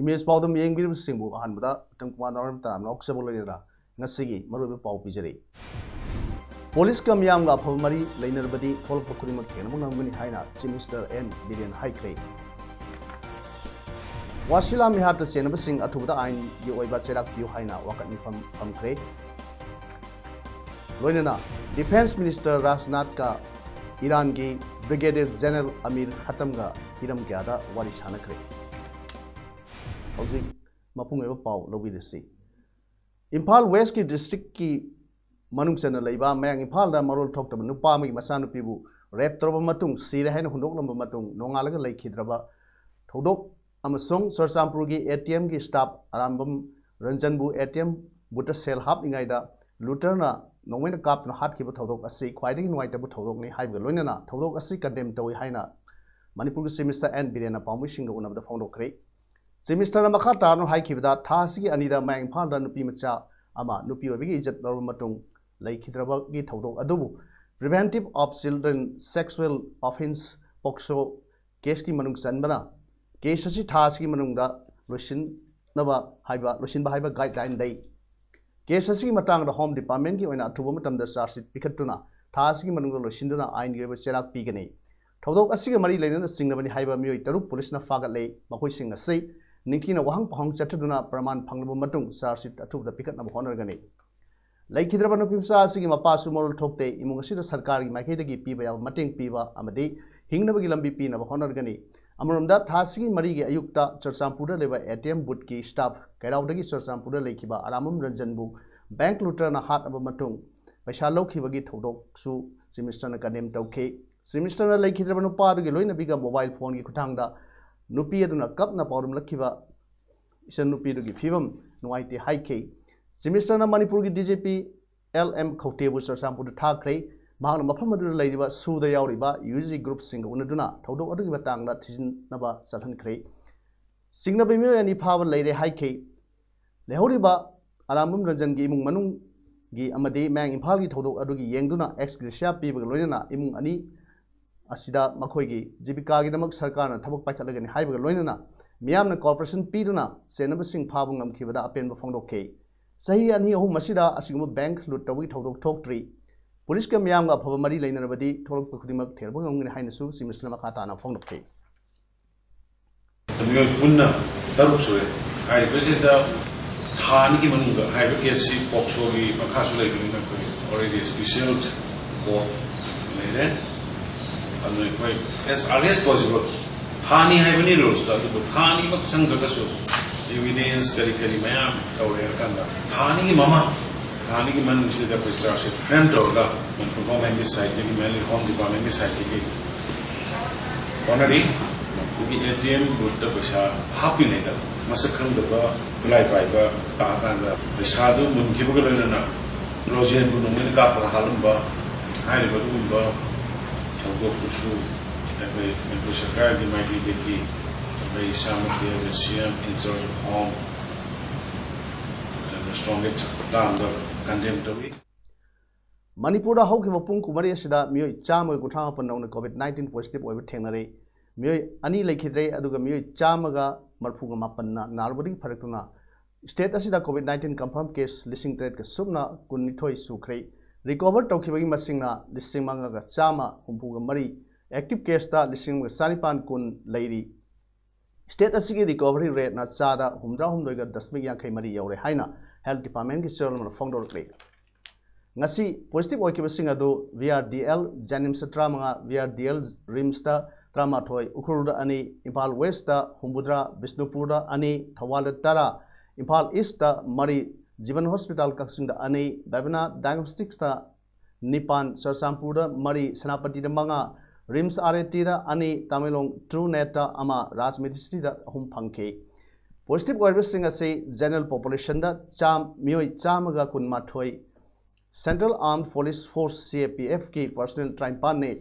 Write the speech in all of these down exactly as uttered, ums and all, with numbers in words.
Image ꯄꯥꯎꯗꯝ ꯌꯦꯡꯕꯤꯔꯤꯕꯁꯤꯡꯕꯨ ꯑꯍꯥꯟꯕꯗ ꯎꯇꯝ ꯀꯨꯃꯥꯔ ꯅꯥꯎꯔꯦꯝ ꯇꯔꯥꯝꯅ ꯑꯣꯛꯆꯕ ꯂꯣꯏꯅꯅ ꯉꯁꯤꯒꯤ ꯃꯔꯨꯑꯣꯏꯕ ꯄꯥꯎ ꯄꯤꯖꯔꯤ꯫ ꯄꯨꯂꯤꯁꯀ ꯃꯤꯌꯥꯝꯒ ꯑꯐꯕ ꯃꯔꯤ ꯂꯩꯅꯔꯕꯗꯤ ꯊꯣꯛꯂꯛꯄ ꯈꯨꯗꯤꯡꯃꯛ ꯊꯦꯡꯅꯕ ꯉꯝꯒꯅꯤ ꯍꯥꯏꯅ ꯆꯤꯐ ꯃꯤꯅꯤꯁꯇꯔ ꯑꯦꯟ ꯕꯤꯔꯦꯟ ꯍꯥꯏꯈ꯭ꯔꯦ꯫ ꯋꯥꯁꯤꯂꯥ ꯃꯤꯍꯥꯠꯇ ꯆꯦꯟꯅꯕꯁꯤꯡ ꯑꯊꯨꯕꯗ ꯑꯥꯏꯟꯒꯤ ꯑꯣꯏꯕ ꯆꯩꯔꯥꯛ ꯄꯤꯌꯨ ꯍꯥꯏꯅ ꯋꯥꯀꯠ ꯃꯤꯐꯝ ꯐꯝꯈ꯭ꯔꯦ꯫ ꯂꯣꯏꯅꯅ ꯗꯤꯐꯦꯟꯁ ꯃꯤꯅꯤꯁꯇꯔ ꯔꯥꯖꯅꯥꯊꯀ ꯏꯔꯥꯟꯒꯤ ꯕ꯭ꯔꯤꯒꯦꯗꯤꯌꯔ ꯖꯦꯅꯔꯦꯜ ꯑꯃꯤꯔ ꯈꯇꯝꯒ ꯍꯤꯔꯝ ꯀꯌꯥꯗ ꯋꯥꯔꯤ ꯁꯥꯟꯅꯈ꯭ꯔꯦ꯫ ꯍꯧꯖꯤꯛ ꯃꯄꯨꯡ ꯑꯣꯏꯕ ꯄꯥꯎ ꯂꯧꯕꯤꯔꯁꯤ꯫ ꯏꯝꯐꯥꯜ ꯋꯦꯁꯀꯤ ꯗꯤꯁꯇ꯭ꯔꯤꯛꯀꯤ ꯃꯅꯨꯡ ꯆꯟꯅ ꯂꯩꯕ ꯃꯌꯥꯡ ꯏꯝꯐꯥꯜꯗ ꯃꯔꯣꯜ ꯊꯣꯛꯇꯕ ꯅꯨꯄꯥ ꯑꯃꯒꯤ ꯃꯆꯥꯅꯨꯄꯤꯕꯨ ꯔꯦꯞ ꯇꯧꯔꯕ ꯃꯇꯨꯡ ꯁꯤꯔꯦ ꯍꯥꯏꯅ ꯍꯨꯟꯗꯣꯛꯂꯝꯕ ꯃꯇꯨꯡ ꯅꯣꯡꯉꯥꯜꯂꯒ ꯂꯩꯈꯤꯗ꯭ꯔꯕ ꯊꯧꯗꯣꯛ ꯑꯃꯁꯨꯡ ꯆꯨꯔꯆꯥꯟꯄꯨꯔꯒꯤ ꯑꯦ ꯇꯤ ꯑꯦꯝꯒꯤ staff Arambam ꯔꯟꯖꯟꯕꯨ A T M ꯕꯨꯠꯇ ꯁꯦꯜ ꯍꯥꯞꯂꯤꯉꯩꯗ ꯂꯨꯇꯔꯅ ꯅꯣꯡꯃꯩꯅ ꯀꯥꯞꯇꯨꯅ ꯍꯥꯠꯈꯤꯕ ꯊꯧꯗꯣꯛ ꯑꯁꯤ ꯈ꯭ꯋꯥꯏꯗꯒꯤ ꯅꯨꯡꯉꯥꯏꯇꯕ ꯊꯧꯗꯣꯛꯅꯤ ꯍꯥꯏꯕꯒ ꯂꯣꯏꯅꯅ ꯊꯧꯗꯣꯛ ꯑꯁꯤ ꯀꯟꯗꯦꯝ ꯇꯧꯏ ꯍꯥꯏꯅ ꯃꯅꯤꯄꯨꯔꯒꯤ ꯆꯤꯐ ꯃꯤꯅꯤꯁꯇꯔ ꯑꯦꯟ ꯕꯤꯔꯦꯟꯅ ꯄꯥꯎꯃꯤꯁꯤꯡꯒ ꯎꯅꯕꯗ ꯐꯣꯡꯗꯣꯛꯈ꯭ꯔꯦ꯫ ꯆꯤꯐ ꯃꯤꯅꯤꯁꯇꯔꯅ ꯃꯈꯥ ꯇꯥꯅ ꯍꯥꯏꯈꯤꯕꯗ, ꯊꯥ ꯑꯁꯤꯒꯤ ꯑꯅꯤꯗ ꯃꯌꯥꯡ ꯏꯝꯐꯥꯜꯗ ꯅꯨꯄꯤ ꯃꯆꯥ ꯑꯃ ꯅꯨꯄꯤ ꯑꯣꯏꯕꯒꯤ ꯏꯖꯠ ꯂꯧꯔꯕ ꯃꯇꯨꯡ ꯂꯩꯈꯤꯗ꯭ꯔꯕꯒꯤ ꯊꯧꯗꯣꯛ ꯑꯗꯨꯕꯨ Preventive of Children Sexual Offence, ꯄꯣꯛꯁꯣ, ꯀꯦꯁꯀꯤ ꯃꯅꯨꯡ ꯆꯟꯕꯅ ꯀꯦꯁ ꯑꯁꯤ ꯊꯥ ꯑꯁꯤꯒꯤ ꯃꯅꯨꯡꯗ ꯂꯣꯏꯁꯤꯟꯅꯕ ꯍꯥꯏꯕ, ꯂꯣꯏꯁꯤꯟꯕ ꯍꯥꯏꯕ ꯒꯥꯏꯗꯂꯥꯏꯟ ꯂꯩ꯫ ꯀꯦꯁ ꯑꯁꯤꯒꯤ ꯃꯇꯥꯡꯗ ꯍꯣꯝ ꯗꯤꯄꯥꯔꯠꯃꯦꯟꯒꯤ ꯑꯣꯏꯅ ꯑꯊꯨꯕ ꯃꯇꯝꯗ ꯆꯥꯔꯖ ꯁꯤꯠ ꯄꯤꯈꯠꯇꯨꯅ ꯊꯥ ꯑꯁꯤꯒꯤ ꯃꯅꯨꯡꯗ ꯂꯣꯏꯁꯤꯟꯗꯨꯅ ꯑꯥꯏꯟꯒꯤ ꯑꯣꯏꯕ ꯆꯩꯔꯥꯛ ꯄꯤꯒꯅꯤ꯫ ꯊꯧꯗꯣꯛ ꯑꯁꯤꯒ ꯃꯔꯤ ꯂꯩꯅꯅ ꯆꯤꯡꯅꯕꯅꯤ ꯍꯥꯏꯕ ꯃꯤꯑꯣꯏ ꯇꯔꯨꯛ ꯄꯨꯂꯤꯁꯅ ꯐꯥꯒꯠꯂꯦ꯫ ꯃꯈꯣꯏꯁꯤꯡ ꯑꯁꯤ ꯅꯤꯡꯊꯤꯅ ꯋꯥꯍꯪ ꯄꯥꯎꯍꯪ ꯆꯠꯊꯗꯨꯅ ꯄ꯭ꯔꯃꯥꯟ ꯐꯪꯂꯕ ꯃꯇꯨꯡ ꯆꯥꯔꯖ ꯁꯤꯠ ꯑꯊꯨꯕꯗ ꯄꯤꯈꯠꯅꯕ ꯍꯣꯠꯅꯒꯅꯤ꯫ ꯂꯩꯈꯤꯗ꯭ꯔꯕ ꯅꯨꯄꯤꯃꯆꯥ ꯑꯁꯤꯒꯤ ꯃꯄꯥꯁꯨ ꯃꯔꯣꯜ ꯊꯣꯛꯇꯦ꯫ ꯏꯃꯨꯡ ꯑꯁꯤꯗ ꯁꯔꯀꯥꯔꯒꯤ ꯃꯥꯏꯀꯩꯗꯒꯤ ꯄꯤꯕ ꯌꯥꯕ ꯃꯇꯦꯡ ꯄꯤꯕ ꯑꯃꯗꯤ ꯍꯤꯡꯅꯕꯒꯤ ꯂꯝꯕꯤ ꯄꯤꯅꯕ ꯍꯣꯠꯅꯒꯅꯤ꯫ ꯑꯃꯔꯣꯝꯗ, ꯊꯥ ꯑꯁꯤꯒꯤ ꯃꯔꯤꯒꯤ ꯑꯌꯨꯛꯇ ꯆꯨꯔꯆꯥꯟꯄꯨꯔꯗ ꯂꯩꯕ ꯑꯦ ꯇꯤ ꯑꯦꯝ ꯕꯨꯠꯀꯤ ꯁ꯭ꯇꯥꯐ ꯀꯩꯔꯥꯎꯗꯒꯤ ꯆꯨꯔꯆꯥꯟꯄꯨꯔꯗ ꯂꯩꯈꯤꯕ ꯑꯔꯥꯝꯕꯝ ꯔꯟꯖꯟꯕꯨ ꯕꯦꯡꯛ ꯂꯨꯇꯔꯅ ꯍꯥꯠꯂꯕ ꯃꯇꯨꯡ ꯄꯩꯁꯥ ꯂꯧꯈꯤꯕꯒꯤ ꯊꯧꯗꯣꯛꯁꯨ ꯆꯤꯐ ꯃꯤꯅꯤꯁꯇꯔꯅ ꯀꯟꯗꯦꯝ ꯇꯧꯈꯤ꯫ ꯆꯤꯐ ꯃꯤꯅꯤꯁꯇꯔꯅ ꯂꯩꯈꯤꯗ꯭ꯔꯕ ꯅꯨꯄꯥ ꯑꯗꯨꯒꯤ ꯂꯣꯏꯅꯕꯤꯒ ꯃꯣꯕꯥꯏꯜ ꯐꯣꯟꯒꯤ ꯈꯨꯠꯊꯥꯡꯗ ꯅꯨꯄꯤ ꯑꯗꯨꯅ ꯀꯞꯅ ꯄꯥꯎꯗꯝꯂꯛꯈꯤꯕ ꯏꯆꯟꯅꯨꯄꯤꯗꯨꯒꯤ ꯐꯤꯕꯝ ꯅꯨꯡꯉꯥꯏꯇꯦ ꯍꯥꯏꯈꯤ꯫ ꯆꯤꯐ ꯃꯤꯅꯤꯁꯇꯔꯅ ꯃꯅꯤꯄꯨꯔꯒꯤ D G P L M ꯈꯧꯇꯦꯕꯨ ꯆꯨꯔꯆꯥꯟꯄꯨꯔꯗ ꯊꯥꯈ꯭ꯔꯦ꯫ ꯃꯍꯥꯛꯅ ꯃꯐꯝ ꯑꯗꯨꯗ ꯂꯩꯔꯤꯕ ꯁꯨꯗ ꯌꯥꯎꯔꯤꯕ ꯌꯨ ꯖꯤ ꯒ꯭ꯔꯨꯞꯁꯤꯡꯒ ꯎꯅꯗꯨꯅ ꯊꯧꯗꯣꯛ ꯑꯗꯨꯒꯤ ꯃꯇꯥꯡꯗ ꯊꯤꯖꯤꯟꯅꯕ ꯆꯠꯍꯟꯈ꯭ꯔꯦ꯫ ꯆꯤꯡꯅꯕ ꯃꯤꯑꯣꯏ ꯑꯅꯤ ꯐꯥꯕ ꯂꯩꯔꯦ ꯍꯥꯏꯈꯤ꯫ ꯂꯩꯍꯧꯔꯤꯕ ꯑꯔꯥꯝꯕꯝ ꯔꯟꯖꯟꯒꯤ ꯏꯃꯨꯡ ꯃꯅꯨꯡꯒꯤ ꯑꯃꯗꯤ ꯃꯌꯥꯡ ꯏꯝꯐꯥꯜꯒꯤ ꯊꯧꯗꯣꯛ ꯑꯗꯨꯒꯤ ꯌꯦꯡꯗꯨꯅ ꯑꯦꯛꯁ ꯒ꯭ꯔꯦꯁꯤꯌꯥ ꯄꯤꯕꯒ ꯂꯣꯏꯅꯅ ꯏꯃꯨꯡ ꯑꯅꯤ ꯑꯁꯤꯗ ꯃꯈꯣꯏꯒꯤ ꯖꯤꯕꯤꯀꯥꯒꯤꯗꯃꯛ ꯁꯔꯀꯥꯔꯅ ꯊꯕꯛ ꯄꯥꯏꯈꯠꯂꯒꯅꯤ ꯍꯥꯏꯕꯒ ꯂꯣꯏꯅꯅ ꯃꯤꯌꯥꯝꯅ ꯀꯣꯔꯄꯣꯔꯦꯁꯟ ꯄꯤꯗꯨꯅ ꯆꯦꯟꯅꯕꯁꯤꯡ ꯐꯥꯕ ꯉꯝꯈꯤꯕꯗ ꯑꯄꯦꯟꯕ ꯐꯣꯡꯗꯣꯛꯈꯤ꯫ ꯆꯍꯤ ꯑꯅꯤ ꯑꯍꯨꯝ ꯑꯁꯤꯗ ꯑꯁꯤꯒꯨꯝꯕ ꯕꯦꯡꯛ ꯂꯨꯠ ꯇꯧꯕꯒꯤ ꯊꯧꯗꯣꯛ ꯊꯣꯛꯇ꯭ꯔꯤ꯫ ꯄꯨꯂꯤꯁꯀ ꯃꯤꯌꯥꯝꯒ ꯑꯐꯕ ꯃꯔꯤ ꯂꯩꯅꯔꯕꯗꯤ ꯊꯣꯛꯂꯛꯄ ꯈꯨꯗꯤꯡꯃꯛ ꯊꯦꯡꯅꯕ ꯉꯝꯒꯅꯤ ꯍꯥꯏꯅꯁꯨ ꯆꯤꯐ ꯃꯤꯅꯤꯁꯇꯔꯅ ꯃꯈꯥ ꯇꯥꯅ ꯐꯣꯡꯗꯣꯛꯈꯤ꯫ ꯃꯤꯑꯣꯏ ꯄꯨꯟꯅ ꯇꯔꯨꯛ ꯁꯨꯔꯦ꯫ ꯍꯥꯏꯔꯤꯕꯁꯤꯗ ꯊꯥ ꯑꯅꯤꯒꯤ ꯃꯅꯨꯡꯗ ꯍꯥꯏꯔꯤꯕ ꯀꯦꯁꯁꯤ ꯄꯣꯛꯁꯣꯒꯤ ꯃꯈꯥꯁꯨ ꯂꯩꯕꯅꯤꯅ ꯑꯩꯈꯣꯏ already special court ꯂꯩꯔꯦ꯫ ꯑꯗꯨꯅ ꯑꯩꯈꯣꯏ as early as possible ꯊꯥ ꯑꯅꯤ ꯍꯥꯏꯕꯅꯤ ꯔꯨꯜꯁꯇ, ꯑꯗꯨꯕꯨ ꯊꯥ ꯑꯅꯤꯃꯛ ꯆꯪꯗ꯭ꯔꯒꯁꯨ evidence ꯀꯔꯤ ꯀꯔꯤ ꯃꯌꯥꯝ ꯇꯧꯔꯦ ꯍꯥꯏꯔꯀꯥꯟꯗ ꯊꯥ ꯑꯅꯤꯒꯤ ꯃꯃꯥꯡ ꯊꯥ ꯑꯅꯤꯒꯤ ꯃꯅꯨꯡꯁꯤꯗ ꯑꯩꯈꯣꯏ ꯆꯥꯔꯖ ꯁꯤꯠ ꯐ꯭ꯔꯦꯝ ꯇꯧꯔꯒ ꯃꯅꯤꯄꯨꯔ ꯒꯣꯔꯃꯦꯟꯒꯤ ꯁꯥꯏꯠꯇꯒꯤ, mainly Home Department ꯀꯤ ꯁꯥꯏꯠꯇꯒꯤ ꯍꯣꯠꯅꯔꯤ꯫ ꯑꯗꯨꯒꯤ ꯑꯦ ꯇꯤ ꯑꯦꯝ ꯕꯨꯠꯇ ꯄꯩꯁꯥ ꯍꯥꯞꯄꯤꯉꯩꯗ ꯃꯁꯛ ꯈꯪꯗꯕ ꯈꯨꯠꯂꯥꯏ ꯄꯥꯏꯕ ꯇꯥꯛꯑꯀꯥꯟꯗ ꯄꯩꯁꯥꯗꯨ ꯃꯨꯟꯈꯤꯕꯒ ꯂꯣꯏꯅꯅ ꯀ꯭ꯂꯣꯖꯦꯟꯕꯨ ꯅꯣꯡꯃꯩꯅ ꯀꯥꯞꯄꯒ ꯍꯥꯠꯂꯝꯕ ꯍꯥꯏꯔꯤꯕ ꯑꯗꯨꯒꯨꯝꯕ ꯊꯧꯗꯣꯛꯇꯨꯁꯨ ꯑꯩꯈꯣꯏ ꯃꯅꯤꯄꯨꯔ ꯁꯔꯀꯥꯔꯒꯤ ꯃꯥꯏꯀꯩꯗꯒꯤ ꯑꯩꯈꯣꯏ ꯏꯁꯥꯃꯛꯀꯤ as a C M in charge of home, strongly ꯇꯥꯝꯗ condemn ꯇꯧꯏ꯫ ꯃꯅꯤꯄꯨꯔꯗ ꯍꯧꯈꯤꯕ ꯄꯨꯡ ꯀꯨꯟꯃꯔꯤ ꯑꯁꯤꯗ ꯃꯤꯑꯣꯏ ꯆꯥꯝꯃꯒ ꯀꯨꯟꯊ꯭ꯔꯥ ꯃꯥꯄꯟ ꯅꯧꯅ ꯀꯣꯚꯤꯗ ꯅꯥꯏꯟꯇꯤꯟ ꯄꯣꯖꯤꯇꯤꯚ ꯑꯣꯏꯕ ꯊꯦꯡꯅꯔꯦ꯫ ꯃꯤꯑꯣꯏ ꯑꯅꯤ ꯂꯩꯈꯤꯗ꯭ꯔꯦ, ꯑꯗꯨꯒ ꯃꯤꯑꯣꯏ ꯆꯥꯝꯃꯒ ꯃꯔꯤꯐꯨꯒ ꯃꯥꯄꯟꯅ ꯅꯥꯔꯨꯕꯗꯒꯤ ꯐꯔꯛꯇꯨꯅ ꯁ꯭ꯇꯦꯠ ꯑꯁꯤꯗ ꯀꯣꯚꯤꯗ ꯅꯥꯏꯟꯇꯤꯟ ꯀꯟꯐꯥꯔꯝ ꯀꯦꯁ ꯂꯤꯁꯤꯡ ꯇꯔꯦꯠꯀ ꯁꯨꯞꯅ ꯀꯨꯟꯅꯤꯊꯣꯏ ꯁꯨꯈ꯭ꯔꯦ꯫ ꯔꯤꯀꯣꯚꯔ ꯇꯧꯈꯤꯕꯒꯤ ꯃꯁꯤꯡꯅ ꯂꯤꯁꯤꯡ ꯃꯉꯥꯒ ꯆꯥꯝꯃ ꯍꯨꯝꯐꯨꯒ ꯃꯔꯤ, ꯑꯦꯛꯇꯤꯚ ꯀꯦꯁꯇ ꯂꯤꯁꯤꯡ ꯑꯃꯒ ꯆꯥꯅꯤꯄꯥꯟ ꯀꯨꯟ ꯂꯩꯔꯤ꯫ ꯁ꯭ꯇꯦꯠ ꯑꯁꯤꯒꯤ ꯔꯤꯀꯣꯚꯔꯤ ꯔꯦꯠꯅ ꯆꯥꯗ ꯍꯨꯝꯗ꯭ꯔꯥ ꯍꯨꯝꯗꯣꯏꯒ ꯗꯁꯃꯤꯛ ꯌꯥꯡꯈꯩ ꯃꯔꯤ ꯌꯧꯔꯦ ꯍꯥꯏꯅ ꯍꯦꯜꯊ ꯗꯤꯄꯥꯔꯠꯃꯦꯟꯒꯤ ꯆꯦꯌꯔꯃꯦꯟꯅ ꯐꯣꯡꯗꯣꯔꯛꯂꯤ꯫ ꯉꯁꯤ ꯄꯣꯖꯤꯇꯤꯚ ꯑꯣꯏꯈꯤꯕꯁꯤꯡ ꯑꯗꯨ ꯚꯤ ꯑꯥꯔ ꯗꯤ ꯑꯦꯜ ꯖꯦꯅꯤꯝꯁꯇ ꯇꯔꯥꯃꯉꯥ, ꯚꯤ ꯑꯥꯔ ꯗꯤ ꯑꯦꯜ ꯔꯤꯝꯁꯇ ꯇꯔꯥꯃꯥꯊꯣꯏ, ꯎꯈ꯭ꯔꯨꯜꯗ ꯑꯅꯤ, ꯏꯝꯐꯥꯜ ꯋꯦꯁꯇ ꯍꯨꯝꯐꯨꯇꯔꯥ, ꯕꯤꯁꯅꯨꯄꯨꯔꯗ ꯑꯅꯤ, ꯊꯧꯕꯥꯜꯗ ꯇꯔꯥ, ꯏꯝꯐꯥꯜ ꯏꯁꯇ ꯃꯔꯤ, ꯖꯤꯕꯟ ꯍꯣꯁꯄꯤꯇꯥꯜ ꯀꯛꯆꯤꯡꯗ ꯑꯅꯤ, ꯕꯦꯕꯅꯥ ꯗꯥꯏꯒꯅꯣꯁꯇꯤꯛꯁꯇ ꯅꯤꯄꯥꯟ, ꯆꯨꯔꯆꯥꯟꯄꯨꯔꯗ ꯃꯔꯤ, ꯁꯦꯅꯥꯄꯇꯤꯗ ꯃꯉꯥ, RIMS RATꯗ ꯑꯅꯤ, ꯇꯃꯦꯡꯂꯣꯡ TrueNatꯇ ꯑꯃ, ꯔꯥꯖ ꯃꯦꯙꯤꯁ꯭ꯔꯤꯗ ꯑꯍꯨꯝ ꯐꯪꯈꯤ꯫ Positive ꯑꯣꯏꯔꯤꯕꯁꯤꯡ ꯑꯁꯤ general populationꯗ ꯆꯥꯝ-, ꯃꯤꯑꯣꯏ ꯆꯥꯝꯃꯒ ꯀꯨꯟꯃꯥꯊꯣꯏ, Central Armed Police Force, CAPFꯀꯤ personnel ꯇꯔꯥꯅꯤꯄꯥꯟꯅꯤ꯫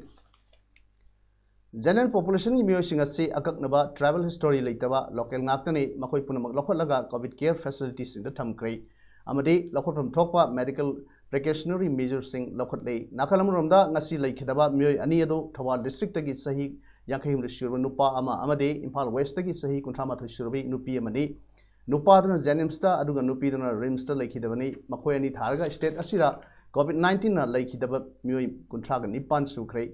General populationꯒꯤ ꯃꯤꯑꯣꯏꯁꯤꯡ ꯑꯁꯤ ꯑꯀꯛꯅꯕ tribal history ꯂꯩꯇꯕ local ꯉꯥꯛꯇꯅꯤ꯫ ꯃꯈꯣꯏ ꯄꯨꯝꯅꯃꯛ ꯂꯧꯈꯠꯂꯒ COVID care facilityꯁꯤꯡꯗ ꯊꯝꯈ꯭ꯔꯦ ꯑꯃꯗꯤ ꯂꯧꯈꯠꯐꯝ ꯊꯣꯛꯄ medical precautionary measureꯁꯤꯡ ꯂꯧꯈꯠꯂꯤ꯫ ꯅꯥꯀꯜ ꯑꯃꯔꯣꯝꯗ ꯉꯁꯤ ꯂꯩꯈꯤꯗꯕ ꯃꯤꯑꯣꯏ ꯑꯅꯤ ꯑꯗꯨ ꯊꯧꯕꯥꯜ districtꯇꯒꯤ ꯆꯍꯤ ꯌꯥꯡꯈꯩ ꯍꯨꯝꯗꯣꯏ ꯁꯨꯔꯕ ꯅꯨꯄꯥ ꯑꯃ ꯑꯃꯗꯤ ꯏꯝꯐꯥꯜ Westꯇꯒꯤ ꯆꯍꯤ ꯀꯨꯟꯊ꯭ꯔꯥ ꯃꯥꯊꯣꯏ ꯁꯨꯔꯕꯤ ꯅꯨꯄꯤ ꯑꯃꯅꯤ꯫ ꯅꯨꯄꯥꯗꯨꯅ JNIMSꯇ ꯑꯗꯨꯒ ꯅꯨꯄꯤꯗꯨꯅ RIMSꯇ ꯂꯩꯈꯤꯗꯕꯅꯤ꯫ ꯃꯈꯣꯏ ꯑꯅꯤ ꯊꯥꯔꯒ state ꯑꯁꯤꯗ COVID nineteenꯅ ꯂꯩꯈꯤꯗꯕ ꯃꯤꯑꯣꯏ ꯀꯨꯟꯊ꯭ꯔꯥꯒ ꯅꯤꯄꯥꯟ ꯁꯨꯈ꯭ꯔꯦ꯫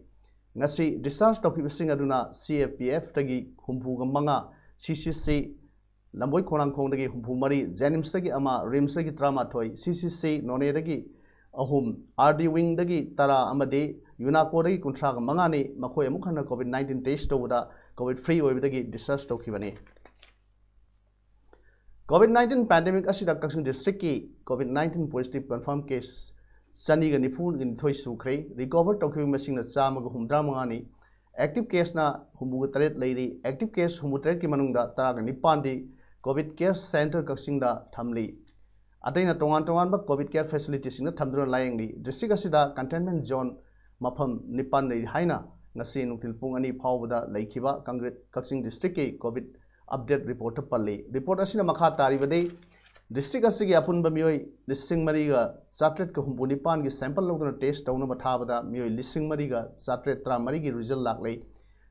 ꯉꯁꯤ discharge ꯇꯧꯈꯤꯕꯁꯤꯡ ꯑꯗꯨꯅ CAPFꯇꯒꯤ ꯍꯨꯝꯐꯨꯒ ꯃꯉꯥ, CCC ꯂꯝꯕꯣꯏ ꯈꯣꯡꯅꯥꯡꯈꯣꯡꯗꯒꯤ ꯍꯨꯝꯐꯨ ꯃꯔꯤ, JNIMSꯇꯒꯤ ꯑꯃ, RIMSꯇꯒꯤ ꯇꯔꯥꯃꯥꯊꯣꯏ, CCC ꯅꯣꯅꯦꯗꯒꯤ ꯑꯍꯨꯝ, RD Wingꯗꯒꯤ ꯇꯔꯥ ꯑꯃꯗꯤ UNACOꯗꯒꯤ ꯀꯨꯟꯊ꯭ꯔꯥꯒ ꯃꯉꯥꯅꯤ꯫ ꯃꯈꯣꯏ ꯑꯃꯨꯛ ꯍꯟꯅ COVID nineteen test ꯇꯧꯕꯗ COVID free ꯑꯣꯏꯕꯗꯒꯤ discharge ꯇꯧꯈꯤꯕꯅꯤ꯫ COVID nineteen pandemic ꯑꯁꯤꯗ ꯀꯛꯆꯤꯡ districtꯀꯤ COVID nineteen positive confirm case ꯆꯅꯤꯒ ꯅꯤꯐꯨ ꯅꯤꯊꯣꯏ ꯁꯨꯈ꯭ꯔꯦ꯫ Recover ꯇꯧꯈꯤꯕ ꯃꯁꯤꯡꯅ ꯆꯥꯝꯃꯒ ꯍꯨꯝꯗ꯭ꯔꯥ ꯃꯉꯥꯅꯤ꯫ Active caseꯅ ꯍꯨꯝꯐꯨꯒ ꯇꯔꯦꯠ ꯂꯩꯔꯤ꯫ Active case ꯍꯨꯝꯐꯨ ꯇꯔꯦꯠꯀꯤ ꯃꯅꯨꯡꯗ ꯇꯔꯥꯒ ꯅꯤꯄꯥꯟꯗꯤ COVID care centre ꯀꯛꯆꯤꯡꯗ ꯊꯝꯂꯤ꯫ ꯑꯇꯩꯅ ꯇꯣꯉꯥꯟ ꯇꯣꯉꯥꯟꯕ COVID care facilityꯁꯤꯡꯗ ꯊꯝꯗꯨꯅ ꯂꯥꯌꯦꯡꯂꯤ꯫ District ꯑꯁꯤꯗ containment zone ꯃꯐꯝ ꯅꯤꯄꯥꯟ ꯂꯩ ꯍꯥꯏꯅ ꯉꯁꯤ ꯅꯨꯡꯊꯤꯜ ꯄꯨꯡ ꯑꯅꯤ ꯐꯥꯎꯕꯗ ꯂꯩꯈꯤꯕ ꯀꯪꯒ꯭ꯔꯦ-, ꯀꯛꯆꯤꯡ districtꯀꯤ COVID update reportꯇ ꯄꯜꯂꯤ꯫ Report ꯑꯁꯤꯅ ꯃꯈꯥ ꯇꯥꯔꯤꯕꯗꯤ, district ꯑꯁꯤꯒꯤ ꯑꯄꯨꯟꯕ ꯃꯤꯑꯣꯏ ꯂꯤꯁꯤꯡ ꯃꯔꯤꯒ ꯆꯥꯇ꯭ꯔꯦꯠꯀ ꯍꯨꯝꯐꯨ ꯅꯤꯄꯥꯟꯒꯤ sample ꯂꯧꯗꯨꯅ test ꯇꯧꯅꯕ ꯊꯥꯕꯗ ꯃꯤꯑꯣꯏ ꯂꯤꯁꯤꯡ ꯃꯔꯤꯒ ꯆꯥꯇ꯭ꯔꯦꯠ ꯇꯔꯥꯃꯔꯤꯒꯤ result ꯂꯥꯛꯂꯦ꯫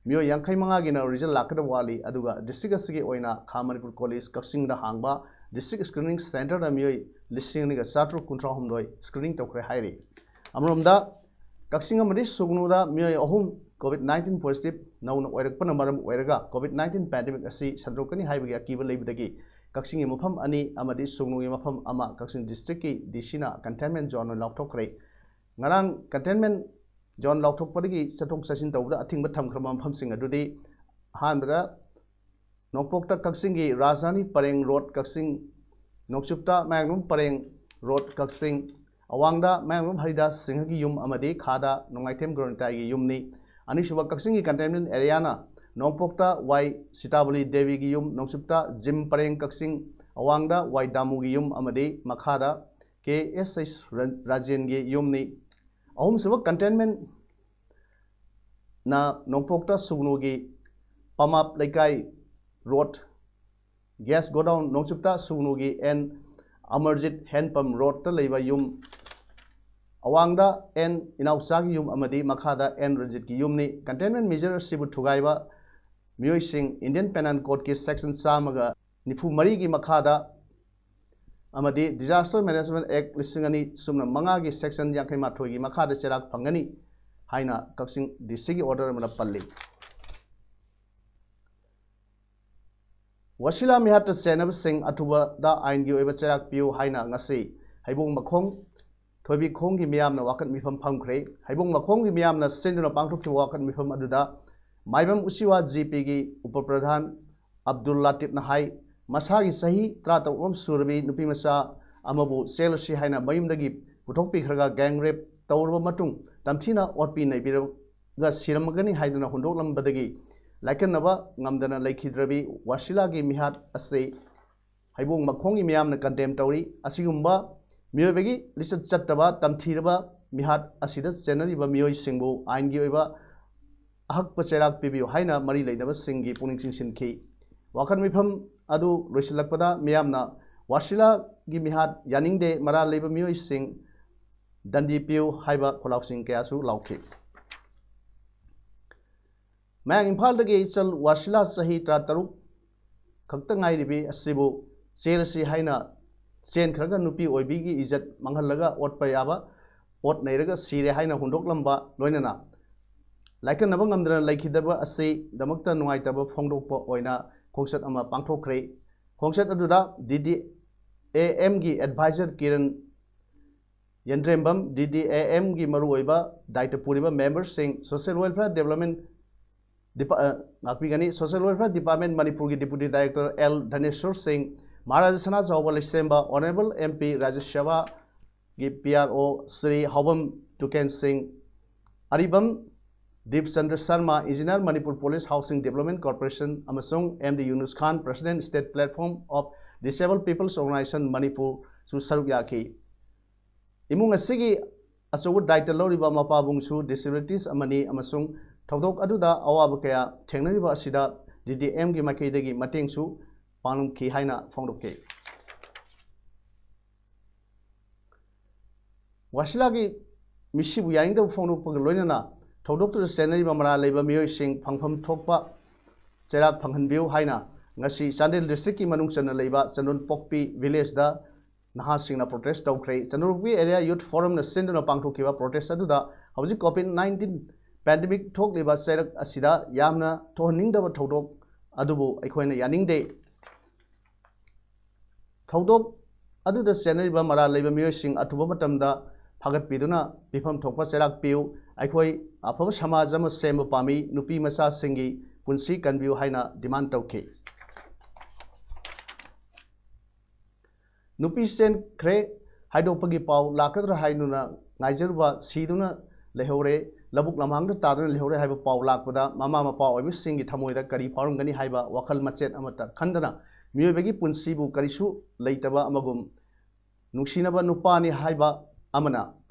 ꯃꯤꯑꯣꯏ ꯌꯥꯡꯈꯩ ꯃꯉꯥꯒꯤꯅ result ꯂꯥꯛꯀꯗꯕ ꯋꯥꯠꯂꯤ꯫ ꯑꯗꯨꯒ district ꯑꯁꯤꯒꯤ ꯑꯣꯏꯅ ꯈꯥ ꯃꯅꯤꯄꯨꯔ college ꯀꯛꯆꯤꯡꯗ ꯍꯥꯡꯕ district screening centreꯗ ꯃꯤꯑꯣꯏ ꯂꯤꯁꯤꯡ ꯑꯅꯤꯒ ꯆꯥꯇ꯭ꯔꯨꯛ ꯀꯨꯟꯊ꯭ꯔꯥ ꯍꯨꯝꯗꯣꯏ screening ꯇꯧꯈ꯭ꯔꯦ ꯍꯥꯏꯔꯤ꯫ ꯑꯃꯔꯣꯝꯗ, ꯀꯛꯆꯤꯡ ꯑꯃꯗꯤ ꯁꯨꯒꯅꯨꯗ ꯃꯤꯑꯣꯏ ꯑꯍꯨꯝ COVID nineteen positive ꯅꯧꯅ ꯑꯣꯏꯔꯛꯄꯅ ꯃꯔꯝ ꯑꯣꯏꯔꯒ COVID nineteen pandemic ꯑꯁꯤ ꯁꯟꯗꯣꯛꯀꯅꯤ ꯍꯥꯏꯕꯒꯤ ꯑꯀꯤꯕ ꯂꯩꯕꯗꯒꯤ ꯀꯛꯆꯤꯡꯒꯤ ꯃꯐꯝ ꯑꯅꯤ ꯑꯃꯗꯤ ꯁꯨꯒꯅꯨꯒꯤ ꯃꯐꯝ ꯑꯃ ꯀꯛꯆꯤꯡ districtꯀꯤ DCꯅ containment zone ꯑꯣꯏꯅ ꯂꯥꯎꯊꯣꯛꯈ꯭ꯔꯦ꯫ ꯉꯔꯥꯡ containment zone ꯂꯥꯎꯊꯣꯛꯄꯗꯒꯤ ꯆꯠꯊꯣꯛ ꯆꯠꯁꯤꯟ ꯇꯧꯕꯗ ꯑꯊꯤꯡꯕ ꯊꯝꯈ꯭ꯔꯕ ꯃꯐꯝꯁꯤꯡ ꯑꯗꯨꯗꯤ, ꯑꯍꯥꯟꯕꯗ, ꯅꯣꯡꯄꯣꯛꯇ ꯀꯛꯆꯤꯡꯒꯤ ꯔꯥꯖꯙꯥꯅꯤ ꯄꯔꯦꯡ ꯔꯣꯗ ꯀꯛꯆꯤꯡ, ꯅꯣꯡꯆꯨꯞꯇ ꯃꯌꯥꯡꯂꯝ ꯄꯔꯦꯡ ꯔꯣꯗ ꯀꯛꯆꯤꯡ, ꯑꯋꯥꯡꯗ ꯃꯌꯥꯡꯂꯝ ꯍꯔꯤꯗꯥꯁ ꯁꯤꯡꯍꯒꯤ ꯌꯨꯝ ꯑꯃꯗꯤ ꯈꯥꯗ ꯅꯣꯡꯃꯥꯏꯊꯦꯝ ꯒꯣꯔꯣꯅꯤꯇꯥꯒꯤ ꯌꯨꯝꯅꯤ꯫ ꯑꯅꯤꯁꯨꯕ ꯀꯛꯆꯤꯡꯒꯤ containment areaꯅ ꯅꯣꯡꯄꯣꯛꯇ ꯋꯥꯏ ꯁꯤꯇꯥꯕꯂꯤ ꯗꯦꯕꯤꯒꯤ ꯌꯨꯝ, ꯅꯣꯡꯆꯨꯞꯇ ꯖꯤꯝ ꯄꯔꯦꯡ ꯀꯛꯆꯤꯡ, ꯑꯋꯥꯡꯗ ꯋꯥꯏ ꯗꯥꯃꯨꯒꯤ ꯌꯨꯝ ꯑꯃꯗꯤ ꯃꯈꯥꯗ ꯀꯦ ꯑꯦꯁ ꯑꯩꯆ ꯔꯟ-, ꯔꯥꯖꯦꯟꯒꯤ ꯌꯨꯝꯅꯤ꯫ ꯑꯍꯨꯝꯁꯨꯕ containmentꯅ ꯅꯣꯡꯄꯣꯛꯇ ꯁꯨꯒꯅꯨꯒꯤ ꯄꯃꯥꯞ ꯂꯩꯀꯥꯏ ꯔꯣꯗ, ꯒ꯭ꯌꯥꯁ ꯒꯣꯗꯥꯎꯟ, ꯅꯣꯡꯆꯨꯞꯇ ꯁꯨꯒꯅꯨꯒꯤ ꯑꯦꯟ ꯑꯃꯔꯖꯤꯠ ꯍꯦꯟꯄꯝ ꯔꯣꯗꯇ ꯂꯩꯕ ꯌꯨꯝ, ꯑꯋꯥꯡꯗ ꯑꯦꯟ ꯏꯅꯥꯎꯆꯥꯒꯤ ꯌꯨꯝ ꯑꯃꯗꯤ ꯃꯈꯥꯗ ꯑꯦꯟ ꯔꯟꯖꯤꯠꯀꯤ ꯌꯨꯝꯅꯤ꯫ Containment measure ꯑꯁꯤꯕꯨ ꯊꯨꯒꯥꯏꯕ ꯃꯤꯑꯣꯏꯁꯤꯡ Indian Penal Codeꯀꯤ section ꯆꯥꯝꯃꯒ ꯅꯤꯐꯨ ꯃꯔꯤꯒꯤ ꯃꯈꯥꯗ ꯑꯃꯗꯤ Disaster Management Act ꯂꯤꯁꯤꯡ ꯑꯅꯤ ꯁꯨꯞꯅ ꯃꯉꯥꯒꯤ section ꯌꯥꯡꯈꯩ ꯃꯥꯊꯣꯏꯒꯤ ꯃꯈꯥꯗ ꯆꯩꯔꯥꯛ ꯐꯪꯒꯅꯤ ꯍꯥꯏꯅ ꯀꯛꯆꯤꯡ D Cꯒꯤ order ꯑꯃꯗ ꯄꯜꯂꯤ꯫ ꯋꯥꯁꯤꯂꯥ ꯃꯤꯍꯥꯠꯇ ꯆꯦꯟꯅꯕꯁꯤꯡ ꯑꯊꯨꯕꯗ ꯑꯥꯏꯟꯒꯤ ꯑꯣꯏꯕ ꯆꯩꯔꯥꯛ ꯄꯤꯌꯨ ꯍꯥꯏꯅ ꯉꯁꯤ ꯍꯩꯕꯣꯡ ꯃꯈꯣꯡ ꯊꯣꯏꯕꯤꯈꯣꯡꯒꯤ ꯃꯤꯌꯥꯝꯅ ꯋꯥꯀꯠ ꯃꯤꯐꯝ ꯐꯝꯈ꯭ꯔꯦ꯫ ꯍꯩꯕꯣꯡ ꯃꯈꯣꯡꯒꯤ ꯃꯤꯌꯥꯝꯅ ꯁꯤꯟꯗꯨꯅ ꯄꯥꯡꯊꯣꯛꯈꯤꯕ ꯋꯥꯀꯠ ꯃꯤꯐꯝ ꯑꯗꯨꯗ ꯃꯥꯏꯕꯝ ꯎꯆꯤꯋꯥ GPꯒꯤ ꯎꯄ ꯄ꯭ꯔꯙꯥꯟ ꯑꯕꯗꯨꯜ ꯂꯥꯇꯤꯐꯅ ꯍꯥꯏ, ꯃꯁꯥꯒꯤ ꯆꯍꯤ ꯇꯔꯥꯇꯔꯨꯛ ꯑꯃ ꯁꯨꯔꯕꯤ ꯅꯨꯄꯤ ꯃꯆꯥ ꯑꯃꯕꯨ ꯆꯦꯜꯂꯁꯤ ꯍꯥꯏꯅ ꯃꯌꯨꯝꯗꯒꯤ ꯄꯨꯊꯣꯛꯄꯤꯈ꯭ꯔꯒ gang rape ꯇꯧꯔꯕ ꯃꯇꯨꯡ ꯇꯝꯊꯤꯅ ꯑꯣꯠꯄꯤ ꯅꯩꯕꯤꯔꯒ ꯁꯤꯔꯝꯒꯅꯤ ꯍꯥꯏꯗꯨꯅ ꯍꯨꯟꯗꯣꯛꯂꯝꯕꯗꯒꯤ ꯂꯥꯏꯀꯠꯅꯕ ꯉꯝꯗꯅ ꯂꯩꯈꯤꯗ꯭ꯔꯕꯤ ꯋꯥꯁꯤꯂꯥꯒꯤ ꯃꯤꯍꯥꯠ ꯑꯁꯤ ꯍꯩꯕꯣꯡ ꯃꯈꯣꯡꯒꯤ ꯃꯤꯌꯥꯝꯅ condemn ꯇꯧꯔꯤ꯫ ꯑꯁꯤꯒꯨꯝꯕ ꯃꯤꯑꯣꯏꯕꯒꯤ ꯂꯤꯆꯠ ꯆꯠꯇꯕ ꯇꯝꯊꯤꯔꯕ ꯃꯤꯍꯥꯠ ꯑꯁꯤꯗ ꯆꯦꯟꯅꯔꯤꯕ ꯃꯤꯑꯣꯏꯁꯤꯡꯕꯨ ꯑꯥꯏꯟꯒꯤ ꯑꯣꯏꯕ ꯑꯍꯛꯄ ꯆꯩꯔꯥꯛ ꯄꯤꯕꯤꯌꯨ ꯍꯥꯏꯅ ꯃꯔꯤ ꯂꯩꯅꯕꯁꯤꯡꯒꯤ ꯄꯨꯛꯅꯤꯡ ꯆꯤꯡꯁꯤꯟꯈꯤ꯫ ꯋꯥꯀꯠ ꯃꯤꯐꯝ ꯑꯗꯨ ꯂꯣꯏꯁꯤꯜꯂꯛꯄꯗ ꯃꯤꯌꯥꯝꯅ ꯋꯥꯁꯤꯂꯥꯒꯤ ꯃꯤꯍꯥꯠ ꯌꯥꯅꯤꯡꯗꯦ, ꯃꯔꯥꯜ ꯂꯩꯕ ꯃꯤꯑꯣꯏꯁꯤꯡ ꯗꯟꯗꯤ ꯄꯤꯌꯨ ꯍꯥꯏꯕ ꯈꯣꯜꯂꯥꯎꯁꯤꯡ ꯀꯌꯥꯁꯨ ꯂꯥꯎꯈꯤ꯫ ꯃꯌꯥꯡ ꯏꯝꯐꯥꯜꯗꯒꯤ ꯏꯆꯜ ꯋꯥꯁꯤꯂꯥ ꯆꯍꯤ ꯇꯔꯥꯇꯔꯨꯛ ꯈꯛꯇ ꯉꯥꯏꯔꯤꯕꯤ ꯑꯁꯤꯕꯨ ꯆꯦꯜꯂꯁꯤ ꯍꯥꯏꯅ ꯆꯦꯟꯈ꯭ꯔꯒ ꯅꯨꯄꯤ ꯑꯣꯏꯕꯤꯒꯤ ꯏꯖꯠ ꯃꯥꯡꯍꯜꯂꯒ ꯑꯣꯠꯄ ꯌꯥꯕ ꯑꯣꯠ ꯅꯩꯔꯒ ꯁꯤꯔꯦ ꯍꯥꯏꯅ ꯍꯨꯟꯗꯣꯛꯂꯝꯕ ꯂꯣꯏꯅꯅ ꯂꯥꯏꯀꯠꯅꯕ ꯉꯝꯗꯅ ꯂꯩꯈꯤꯗꯕ ꯑꯁꯤꯗꯃꯛꯇ ꯅꯨꯡꯉꯥꯏꯇꯕ ꯐꯣꯡꯗꯣꯛꯄ ꯑꯣꯏꯅ ꯈꯣꯡꯆꯠ ꯑꯃ ꯄꯥꯡꯊꯣꯛꯈ꯭ꯔꯦ꯫ ꯈꯣꯡꯆꯠ ꯑꯗꯨꯗ DDAMꯒꯤ advisor ꯀꯤꯔꯟ ꯌꯦꯟꯗ꯭ꯔꯦꯝꯕꯝ, DDAMꯒꯤ ꯃꯔꯨꯑꯣꯏꯕ ꯗꯥꯌꯤꯇ꯭ꯕ ꯄꯨꯔꯤꯕ memberꯁꯤꯡ, Social Welfare Development Depa-, ꯑ, ꯉꯥꯛꯄꯤꯒꯅꯤ꯫ Social Welfare Department ꯃꯅꯤꯄꯨꯔꯒꯤ Deputy Director ꯑꯦꯜ ꯙꯅꯦꯁ꯭ꯋꯔ ꯁꯤꯡ, ꯃꯍꯥꯔꯥꯖꯥ ꯁꯅꯥꯖꯥꯎꯕ ꯂꯩꯁꯦꯝꯕ, Honourable MP ꯔꯥꯖ꯭ꯌ ꯁꯚꯥꯒꯤ PRO Shri Haobam Tuken Singh, Aribam Dip Chandra Sharma, Engineer, Manipur Police Housing Development Corporation, ꯑꯃꯁꯨꯡ M D Yunus Khan, President, State Platform of Disabled People's Organization, Manipur ꯁꯨ ꯁꯔꯨꯛ ꯌꯥꯈꯤ꯫ ꯏꯃꯨꯡ ꯑꯁꯤꯒꯤ ꯑꯆꯧꯕ ꯗꯥꯏꯇ ꯂꯧꯔꯤꯕ ꯃꯄꯥꯕꯨꯡꯁꯨ disabilities ꯑꯃꯅꯤ ꯑꯃꯁꯨꯡ ꯊꯧꯗꯣꯛ ꯑꯗꯨꯗ ꯑꯋꯥꯕ ꯀꯌꯥ ꯊꯦꯡꯅꯔꯤꯕ ꯑꯁꯤꯗ ꯗꯤ ꯗꯤ ꯑꯦꯝꯒꯤ ꯃꯥꯏꯀꯩꯗꯒꯤ ꯃꯇꯦꯡꯁꯨ ꯄꯥꯡꯂꯝꯈꯤ ꯍꯥꯏꯅ ꯐꯣꯡꯗꯣꯛꯈꯤ꯫ ꯋꯥꯁꯤꯂꯥꯒꯤ ꯃꯤꯁꯤꯕꯨ ꯌꯥꯅꯤꯡꯗꯕ ꯐꯣꯡꯗꯣꯛꯄꯒ ꯂꯣꯏꯅꯅ ꯊꯧꯗꯣꯛꯇꯨꯗ ꯆꯦꯟꯅꯔꯤꯕ ꯃꯔꯥꯜ ꯂꯩꯕ ꯃꯤꯑꯣꯏꯁꯤꯡ ꯐꯪꯐꯝ ꯊꯣꯛꯄ ꯆꯩꯔꯥꯛ ꯐꯪꯍꯟꯕꯤꯌꯨ ꯍꯥꯏꯅ ꯉꯁꯤ ꯆꯥꯟꯗꯦꯜ district ꯀꯤ ꯃꯅꯨꯡ ꯆꯟꯅ ꯂꯩꯕ ꯆꯟꯗꯣꯟꯄꯣꯛꯄꯤ village ꯗ ꯅꯍꯥꯁꯤꯡꯅ protest ꯇꯧꯈ꯭ꯔꯦ꯫ ꯆꯟꯗꯣꯟꯄꯣꯛꯄꯤ Area Youth Forum ꯅ ꯁꯤꯟꯗꯨꯅ ꯄꯥꯡꯊꯣꯛꯈꯤꯕ protest ꯑꯗꯨꯗ ꯍꯧꯖꯤꯛ COVID nineteen pandemic ꯊꯣꯛꯂꯤꯕ ꯆꯩꯔꯛ ꯑꯁꯤꯗ ꯌꯥꯝꯅ ꯊꯣꯛꯍꯟꯅꯤꯡꯗꯕ ꯊꯧꯗꯣꯛ ꯑꯗꯨꯕꯨ ꯑꯩꯈꯣꯏꯅ ꯌꯥꯅꯤꯡꯗꯦ꯫ ꯊꯧꯗꯣꯛ ꯑꯗꯨꯗ ꯆꯦꯟꯅꯔꯤꯕ ꯃꯔꯥꯜ ꯂꯩꯕ ꯃꯤꯑꯣꯏꯁꯤꯡ ꯑꯊꯨꯕ ꯃꯇꯝꯗ ꯐꯥꯒꯠꯄꯤꯗꯨꯅ ꯄꯤꯐꯝ ꯊꯣꯛꯄ ꯆꯩꯔꯥꯛ ꯄꯤꯌꯨ꯫ ꯑꯩꯈꯣꯏ ꯑꯐꯕ ꯁꯃꯥꯖ ꯑꯃ ꯁꯦꯝꯕ ꯄꯥꯝꯃꯤ꯫ ꯅꯨꯄꯤ ꯃꯆꯥꯁꯤꯡꯒꯤ ꯄꯨꯟꯁꯤ ꯀꯟꯕꯤꯌꯨ ꯍꯥꯏꯅ demand ꯇꯧꯈꯤ꯫ ꯅꯨꯄꯤ ꯆꯦꯟꯈ꯭ꯔꯦ ꯍꯥꯏꯗꯣꯛꯄꯒꯤ ꯄꯥꯎ ꯂꯥꯛꯀꯗ꯭ꯔꯥ ꯍꯥꯏꯗꯨꯅ ꯉꯥꯏꯖꯔꯨꯕ ꯁꯤꯗꯨꯅ ꯂꯩꯍꯧꯔꯦ, ꯂꯧꯕꯨꯛ ꯂꯝꯍꯥꯡꯗ ꯇꯥꯗꯨꯅ ꯂꯩꯍꯧꯔꯦ ꯍꯥꯏꯕ ꯄꯥꯎ ꯂꯥꯛꯄꯗ ꯃꯃꯥ ꯃꯄꯥ ꯑꯣꯏꯕꯁꯤꯡꯒꯤ ꯊꯃꯣꯏꯗ ꯀꯔꯤ ꯐꯥꯎꯔꯝꯒꯅꯤ ꯍꯥꯏꯕ ꯋꯥꯈꯜ ꯃꯆꯦꯠ ꯑꯃꯠꯇ ꯈꯟꯗꯅ ꯃꯤꯑꯣꯏꯕꯒꯤ ꯄꯨꯟꯁꯤꯕꯨ ꯀꯔꯤꯁꯨ ꯂꯩꯇꯕ ꯑꯃꯒꯨꯝ ꯅꯨꯡꯁꯤꯅꯕ ꯅꯨꯄꯥꯅꯤ ꯍꯥꯏꯕ ꯑꯃꯅ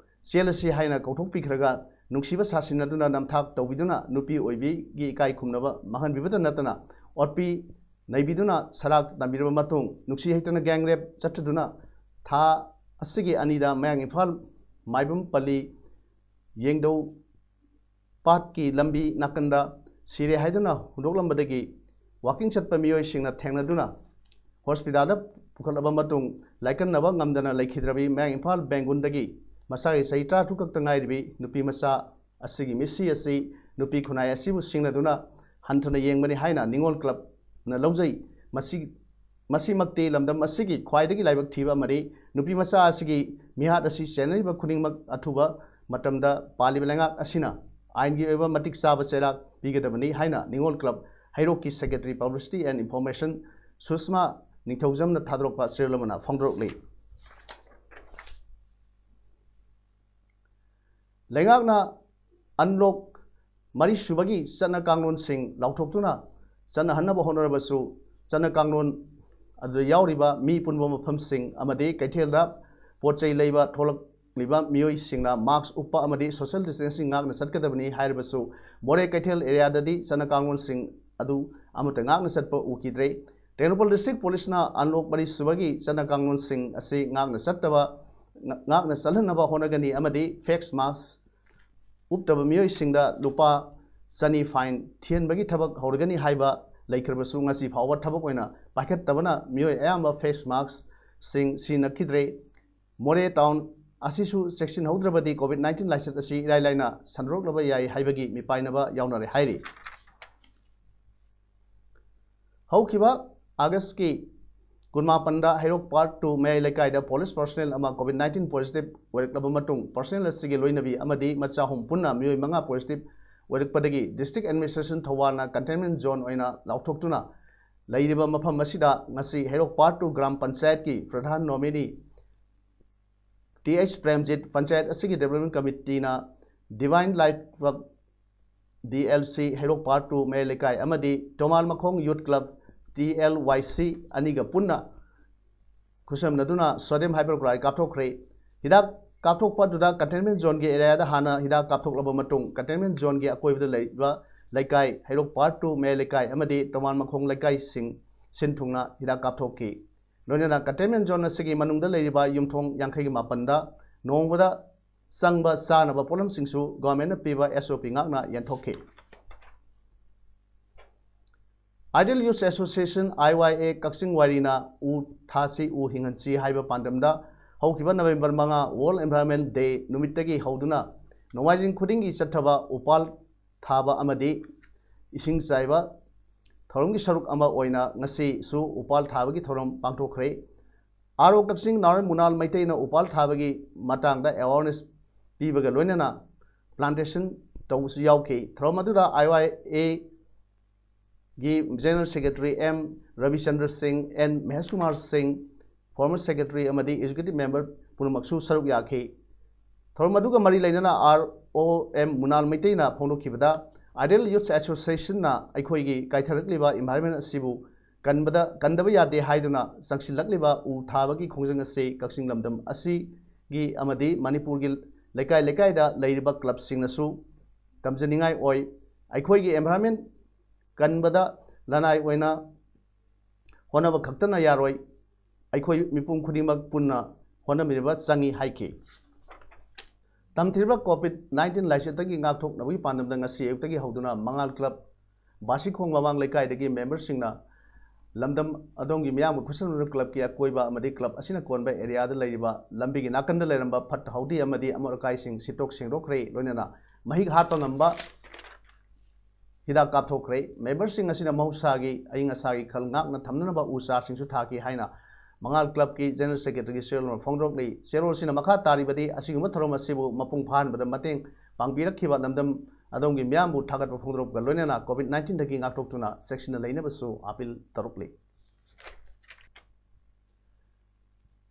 ꯆꯦꯜꯂꯁꯤ ꯍꯥꯏꯅ ꯀꯧꯊꯣꯛꯄꯤꯈ꯭ꯔꯒ ꯅꯨꯡꯁꯤꯕ ꯁꯥꯁꯤꯟꯅꯗꯨꯅ ꯅꯝꯊꯥꯛ ꯇꯧꯕꯤꯗꯨꯅ ꯅꯨꯄꯤ ꯑꯣꯏꯕꯤꯒꯤ ꯏꯀꯥꯏ ꯈꯨꯝꯅꯕ ꯃꯥꯡꯍꯟꯕꯤꯕꯇ ꯅꯠꯇꯅ ꯑꯣꯠꯄꯤ ꯅꯩꯕꯤꯗꯨꯅ ꯁꯔꯥꯛ ꯇꯝꯕꯤꯔꯕ ꯃꯇꯨꯡ ꯅꯨꯡꯁꯤ ꯍꯩꯇꯅ gang rape ꯆꯠꯊꯗꯨꯅ ꯊꯥ ꯑꯁꯤꯒꯤ ꯑꯅꯤꯗ ꯃꯌꯥꯡ ꯏꯝꯐꯥꯜ ꯃꯥꯏꯕꯝ ꯄꯜꯂꯤ ꯌꯦꯡꯗꯧ ꯄꯥꯠꯀꯤ ꯂꯝꯕꯤ ꯅꯥꯀꯟꯗ ꯁꯤꯔꯦ ꯍꯥꯏꯗꯨꯅ ꯍꯨꯟꯗꯣꯛꯂꯝꯕꯗꯒꯤ walking ꯆꯠꯄ ꯃꯤꯑꯣꯏꯁꯤꯡꯅ ꯊꯦꯡꯅꯗꯨꯅ hospital ꯗ ꯄꯨꯈꯠꯂꯕ ꯃꯇꯨꯡ ꯂꯥꯏꯀꯠꯅꯕ ꯉꯝꯗꯅ ꯂꯩꯈꯤꯗ꯭ꯔꯕꯤ ꯃꯌꯥꯡ ꯏꯝꯐꯥꯜ ꯕꯦꯡꯒꯨꯟꯗꯒꯤ ꯃꯁꯥꯒꯤ ꯆꯍꯤ ꯇꯔꯥꯇꯔꯨꯛ ꯈꯛꯇ ꯉꯥꯏꯔꯤꯕꯤ ꯅꯨꯄꯤ ꯃꯆꯥ ꯑꯁꯤꯒꯤ ꯃꯤꯠꯁꯤ ꯑꯁꯤ ꯅꯨꯄꯤ ꯈꯨꯟꯅꯥꯏ ꯑꯁꯤꯕꯨ ꯁꯤꯡꯅꯗꯨꯅ ꯍꯟꯊꯅ ꯌꯦꯡꯕꯅꯤ ꯍꯥꯏꯅ ꯅꯤꯉꯣꯜ club ꯅ ꯂꯧꯖꯩ꯫ ꯃꯁꯤ, ꯃꯁꯤꯃꯛꯇꯤ ꯂꯝꯗꯝ ꯑꯁꯤꯒꯤ ꯈ꯭ꯋꯥꯏꯗꯒꯤ ꯂꯥꯏꯕꯛ ꯊꯤꯕ ꯑꯃꯅꯤ꯫ ꯅꯨꯄꯤ ꯃꯆꯥ ꯑꯁꯤꯒꯤ ꯃꯤꯍꯥꯠ ꯑꯁꯤ ꯆꯦꯟꯅꯔꯤꯕ ꯈꯨꯗꯤꯡꯃꯛ ꯑꯊꯨꯕ ꯃꯇꯝꯗ ꯄꯥꯜꯂꯤꯕ ꯂꯩꯉꯥꯛ ꯑꯁꯤꯅ ꯑꯥꯏꯟꯒꯤ ꯑꯣꯏꯕ ꯃꯇꯤꯛ ꯆꯥꯕ ꯆꯩꯔꯥꯛ ꯄꯤꯒꯗꯕꯅꯤ ꯍꯥꯏꯅ ꯅꯤꯉꯣꯜ club ꯍꯩꯔꯣꯛꯀꯤ Secretary Publicity and Information ꯁꯨꯁꯃꯥ ꯅꯤꯡꯊꯧꯖꯝꯅ ꯊꯥꯗꯣꯔꯛꯄ ꯆꯦꯔꯣꯜ ꯑꯃꯅ ꯐꯣꯡꯗꯣꯔꯛꯂꯤ꯫ ꯂꯩꯉꯥꯛꯅ unlock ꯃꯔꯤꯁꯨꯕꯒꯤ ꯆꯠꯅ ꯀꯥꯡꯂꯣꯟꯁꯤꯡ ꯂꯥꯎꯊꯣꯛꯇꯨꯅ ꯆꯠꯅꯍꯟꯅꯕ ꯍꯣꯠꯅꯔꯕꯁꯨ, ꯆꯠꯅ ꯀꯥꯡꯂꯣꯟ ꯑꯗꯨꯗ ꯌꯥꯎꯔꯤꯕ ꯃꯤ ꯄꯨꯟꯕ ꯃꯐꯝꯁꯤꯡ ꯑꯃꯗꯤ ꯀꯩꯊꯦꯜꯗ ꯄꯣꯠ ꯆꯩ ꯂꯩꯕ ꯊꯣꯛꯂꯛꯂꯤꯕ ꯃꯤꯑꯣꯏꯁꯤꯡꯅ mask ꯎꯞꯄ ꯑꯃꯗꯤ social distancing ꯉꯥꯛꯅ ꯆꯠꯀꯗꯕꯅꯤ ꯍꯥꯏꯔꯕꯁꯨ, ꯃꯣꯔꯦ ꯀꯩꯊꯦꯜ areaꯗꯗꯤ ꯆꯠꯅ ꯀꯥꯡꯂꯣꯟꯁꯤꯡ ꯑꯗꯨ ꯑꯃꯠꯇ ꯉꯥꯛꯅ ꯆꯠꯄ ꯎꯈꯤꯗ꯭ꯔꯦ꯫ ꯇꯦꯡꯅꯧꯄꯜ District Policeꯅ unlock ꯃꯔꯤꯁꯨꯕꯒꯤ ꯆꯠꯅ ꯀꯥꯡꯂꯣꯟꯁꯤꯡ ꯑꯁꯤ ꯉꯥꯛꯅ ꯆꯠꯇꯕ, ꯉꯥꯛꯅ ꯆꯠꯍꯟꯅꯕ ꯍꯣꯠꯅꯒꯅꯤ ꯑꯃꯗꯤ face mask ꯎꯞꯇꯕ ꯃꯤꯑꯣꯏꯁꯤꯡꯗ ꯂꯨꯄꯥ ꯆꯅꯤ fine ꯊꯤꯍꯟꯕꯒꯤ ꯊꯕꯛ ꯍꯧꯔꯒꯅꯤ ꯍꯥꯏꯕ ꯂꯩꯈ꯭ꯔꯕꯁꯨ, ꯉꯁꯤ ꯐꯥꯎꯕ ꯊꯕꯛ ꯑꯣꯏꯅ ꯄꯥꯏꯈꯠꯇꯕꯅ ꯃꯤꯑꯣꯏ ꯑꯌꯥꯝꯕ face maskꯁꯤꯡ ꯁꯤꯖꯤꯟꯅꯈꯤꯗ꯭ꯔꯦ꯫ ꯃꯣꯔꯦ town ꯑꯁꯤꯁꯨ ꯆꯦꯛꯁꯤꯟꯍꯧꯗ꯭ꯔꯕꯗꯤ COVID nineteen ꯂꯥꯏꯆꯠ ꯑꯁꯤ ꯏꯔꯥꯏ ꯂꯥꯏꯅ ꯁꯟꯗꯣꯔꯛꯂꯕ ꯌꯥꯏ ꯍꯥꯏꯕꯒꯤ ꯃꯤꯄꯥꯏꯅꯕ ꯌꯥꯎꯅꯔꯦ ꯍꯥꯏꯔꯤ꯫ ꯍꯧꯈꯤꯕ Augustꯀꯤ ꯀꯨꯟꯃꯥꯄꯟꯗ ꯍꯩꯔꯣꯛ Part two ꯃꯌꯥꯏ ꯂꯩꯀꯥꯏꯗ police personnel ꯑꯃ COVID nineteen positive ꯑꯣꯏꯔꯛꯂꯕ ꯃꯇꯨꯡ, personnel ꯑꯁꯤꯒꯤ ꯂꯣꯏꯅꯕꯤ ꯑꯃꯗꯤ ꯃꯆꯥ ꯑꯍꯨꯝ ꯄꯨꯟꯅ ꯃꯤꯑꯣꯏ ꯃꯉꯥ positive ꯑꯣꯏꯔꯛꯄꯗꯒꯤ District Administration ꯊꯧꯕꯥꯜꯅ containment zone ꯑꯣꯏꯅ ꯂꯥꯎꯊꯣꯛꯇꯨꯅ ꯂꯩꯔꯤꯕ ꯃꯐꯝ ꯑꯁꯤꯗ ꯉꯁꯤ ꯍꯩꯔꯣꯛ Part two ꯒ꯭ꯔꯥꯝ ꯄꯟꯆꯥꯌꯠꯀꯤ ꯄ꯭ꯔꯙꯥꯟ ꯅꯣꯃꯤꯅꯤ ꯇꯤ ꯑꯩꯆ ꯄ꯭ꯔꯦꯝꯖꯤꯠ, ꯄꯟꯆꯥꯌꯠ ꯑꯁꯤꯒꯤ Development Committeeꯅ Divine Light Club, D L C, ꯍꯩꯔꯣꯛ Part two ꯃꯌꯥꯏ ꯂꯩꯀꯥꯏ ꯑꯃꯗꯤ ꯇꯣꯃꯥꯜ ꯃꯈꯣꯡ Youth Club, T L Y ꯁꯤ, ꯑꯅꯤꯒ ꯄꯨꯟꯅ ꯈꯨꯠꯁꯝꯅꯗꯨꯅ sodium hypochlorite ꯀꯥꯞꯊꯣꯛꯈ꯭ꯔꯦ꯫ ꯍꯤꯗꯥꯛ ꯀꯥꯞꯊꯣꯛꯄ ꯑꯗꯨꯗ containment zoneꯒꯤ areaꯗ ꯍꯥꯟꯅ ꯍꯤꯗꯥꯛ ꯀꯥꯞꯊꯣꯛꯂꯕ ꯃꯇꯨꯡ, containment zoneꯒꯤ ꯑꯀꯣꯏꯕꯗ ꯂꯩꯔꯤꯕ ꯂꯩꯀꯥꯏ, ꯍꯩꯔꯣꯛ Part two ꯃꯌꯥꯏ ꯂꯩꯀꯥꯏ ꯑꯃꯗꯤ ꯇꯣꯃꯥꯜ ꯃꯈꯣꯡ ꯂꯩꯀꯥꯏꯁꯤꯡ ꯁꯤꯟ ꯊꯨꯡꯅ ꯍꯤꯗꯥꯛ ꯀꯥꯞꯊꯣꯛꯈꯤ꯫ ꯂꯣꯏꯅꯅ containment zone ꯑꯁꯤꯒꯤ ꯃꯅꯨꯡꯗ ꯂꯩꯔꯤꯕ ꯌꯨꯝꯊꯣꯡ ꯌꯥꯡꯈꯩꯒ ꯃꯥꯄꯟꯗ ꯅꯣꯡꯃꯗ ꯆꯪꯕ ꯆꯥꯅꯕ ꯄꯣꯠꯂꯝꯁꯤꯡꯁꯨ governmentꯅ ꯄꯤꯕ S O P ꯉꯥꯛꯅ ꯌꯦꯟꯊꯣꯛꯈꯤ꯫ Ideal Youth Association, I Y A, ꯀꯛꯆꯤꯡ ꯋꯥꯏꯔꯤꯅ "ꯎ ꯊꯥꯁꯤ, ꯎ ꯍꯤꯡꯍꯟꯁꯤ" ꯍꯥꯏꯕ ꯄꯥꯟꯗꯝꯗ ꯍꯧꯈꯤꯕ November ꯃꯉꯥ World Environment Day ꯅꯨꯃꯤꯠꯇꯒꯤ ꯍꯧꯗꯨꯅ ꯅꯣꯡꯃꯥꯏꯖꯤꯡ ꯈꯨꯗꯤꯡꯒꯤ ꯆꯠꯊꯕ ꯎꯄꯥꯜ ꯊꯥꯕ ꯑꯃꯗꯤ ꯏꯁꯤꯡ ꯆꯥꯏꯕ ꯊꯧꯔꯝꯒꯤ ꯁꯔꯨꯛ ꯑꯃ ꯑꯣꯏꯅ ꯉꯁꯤꯁꯨ ꯎꯄꯥꯜ ꯊꯥꯕꯒꯤ ꯊꯧꯔꯝ ꯄꯥꯡꯊꯣꯛꯈ꯭ꯔꯦ꯫ ꯑꯥꯔ ꯑꯣ ꯀꯛꯆꯤꯡ ꯅꯥꯎꯔꯦꯝ ꯃꯨꯅꯥꯜ ꯃꯩꯇꯩꯅ ꯎꯄꯥꯜ ꯊꯥꯕꯒꯤ ꯃꯇꯥꯡꯗ awareness ꯄꯤꯕꯒ ꯂꯣꯏꯅꯅ plantation ꯇꯧꯕꯁꯨ ꯌꯥꯎꯈꯤ꯫ ꯊꯧꯔꯝ ꯑꯗꯨꯗ I Y A ꯒꯤ General Secretary M ꯔꯕꯤꯆꯟꯗ꯭ꯔ ꯁꯤꯡ, N ꯃꯍꯦꯁ ꯀꯨꯃꯥꯔ ꯁꯤꯡ, former secretary ꯑꯃꯗꯤ executive member ꯄꯨꯝꯅꯃꯛꯁꯨ ꯁꯔꯨꯛ ꯌꯥꯈꯤ꯫ ꯊꯧꯔꯝ ꯑꯗꯨꯒ ꯃꯔꯤ ꯂꯩꯅꯅ ꯑꯥꯔ ꯑꯣ ꯑꯦꯝ ꯃꯨꯅꯥꯜ ꯃꯩꯇꯩꯅ ꯐꯣꯡꯗꯣꯛꯈꯤꯕꯗ, Ideal Youth Association ꯅ ꯑꯩꯈꯣꯏꯒꯤ ꯀꯥꯏꯊꯔꯛꯂꯤꯕ environment ꯑꯁꯤꯕꯨ ꯀꯟꯕꯗ, ꯀꯟꯗꯕ ꯌꯥꯗꯦ ꯍꯥꯏꯗꯨꯅ ꯆꯪꯁꯤꯜꯂꯛꯂꯤꯕ ꯎ ꯊꯥꯕꯒꯤ ꯈꯣꯡꯖꯪ ꯑꯁꯤ ꯀꯛꯆꯤꯡ ꯂꯝꯗꯝ ꯑꯁꯤꯒꯤ ꯑꯃꯗꯤ ꯃꯅꯤꯄꯨꯔꯒꯤ ꯂꯩꯀꯥꯏ ꯂꯩꯀꯥꯏꯗ ꯂꯩꯔꯤꯕ club ꯁꯤꯡꯅꯁꯨ ꯇꯝꯖꯅꯤꯡꯉꯥꯏ ꯑꯣꯏ꯫ ꯑꯩꯈꯣꯏꯒꯤ environment ꯀꯟꯕꯗ ꯂꯅꯥꯏ ꯑꯣꯏꯅ ꯍꯣꯠꯅꯕ ꯈꯛꯇꯅ ꯌꯥꯔꯣꯏ, ꯑꯩꯈꯣꯏ ꯃꯤꯄꯨꯝ ꯈꯨꯗꯤꯡꯃꯛ ꯄꯨꯟꯅ ꯍꯣꯠꯅꯃꯤꯟꯅꯕ ꯆꯪꯏ ꯍꯥꯏꯈꯤ꯫ ꯇꯝꯊꯤꯔꯕ COVID nineteen ꯂꯥꯏꯆꯠꯇꯒꯤ ꯉꯥꯛꯊꯣꯛꯅꯕꯒꯤ ꯄꯥꯟꯗꯝꯗ ꯉꯁꯤ ꯑꯌꯨꯛꯇꯒꯤ ꯍꯧꯗꯨꯅ ꯃꯉꯥꯜ club ꯕꯥꯁꯤꯈꯣꯡ ꯃꯃꯥꯡ ꯂꯩꯀꯥꯏꯗꯒꯤ member ꯁꯤꯡꯅ ꯂꯝꯗꯝ ꯑꯗꯣꯝꯒꯤ ꯃꯤꯌꯥꯝꯒ ꯈꯨꯠꯁꯝꯅꯗꯨꯅ club ꯀꯤ ꯑꯀꯣꯏꯕ ꯑꯃꯗꯤ club ꯑꯁꯤꯅ ꯀꯣꯟꯕ area ꯗ ꯂꯩꯔꯤꯕ ꯂꯝꯕꯤꯒꯤ ꯅꯥꯀꯟꯗ ꯂꯩꯔꯝꯕ ꯐꯠꯇ ꯍꯥꯎꯗꯤ ꯑꯃꯗꯤ ꯑꯃꯣꯠ ꯑꯀꯥꯏꯁꯤꯡ ꯁꯤꯠꯇꯣꯛ ꯁꯦꯡꯗꯣꯛꯈ꯭ꯔꯦ, ꯂꯣꯏꯅꯅ ꯃꯍꯤꯛ ꯍꯥꯠꯄ ꯉꯝꯕ ꯍꯤꯗꯥꯛ ꯀꯥꯞꯊꯣꯛꯈ꯭ꯔꯦ꯫ Member ꯁꯤꯡ ꯑꯁꯤꯅ ꯃꯍꯧꯁꯥꯒꯤ ꯑꯏꯪ ꯑꯁꯥꯒꯤ ꯈꯜ ꯉꯥꯛꯅ ꯊꯝꯅꯅꯕ ꯎ ꯆꯥꯔꯁꯤꯡꯁꯨ ꯊꯥꯈꯤ ꯍꯥꯏꯅ ꯃꯉꯥꯜ club ꯀꯤ general secretary ꯒꯤ ꯆꯦꯔꯣꯜꯅ ꯐꯣꯡꯗꯣꯔꯛꯂꯤ꯫ ꯆꯦꯔꯣꯜꯁꯤꯅ ꯃꯈꯥ ꯇꯥꯔꯤꯕꯗꯤ, ꯑꯁꯤꯒꯨꯝꯕ ꯊꯧꯔꯝ ꯑꯁꯤꯕꯨ ꯃꯄꯨꯡ ꯐꯥꯍꯟꯕꯗ ꯃꯇꯦꯡ ꯄꯥꯡꯕꯤꯔꯛꯈꯤꯕ ꯂꯝꯗꯝ ꯑꯗꯣꯝꯒꯤ ꯃꯤꯌꯥꯝꯕꯨ ꯊꯥꯒꯠꯄ ꯐꯣꯡꯗꯣꯔꯛꯄꯒ ꯂꯣꯏꯅꯅ COVID nineteen ꯗꯒꯤ ꯉꯥꯛꯊꯣꯛꯇꯨꯅ ꯆꯦꯛꯁꯤꯟꯅ ꯂꯩꯅꯕꯁꯨ appeal ꯇꯧꯔꯛꯂꯤ꯫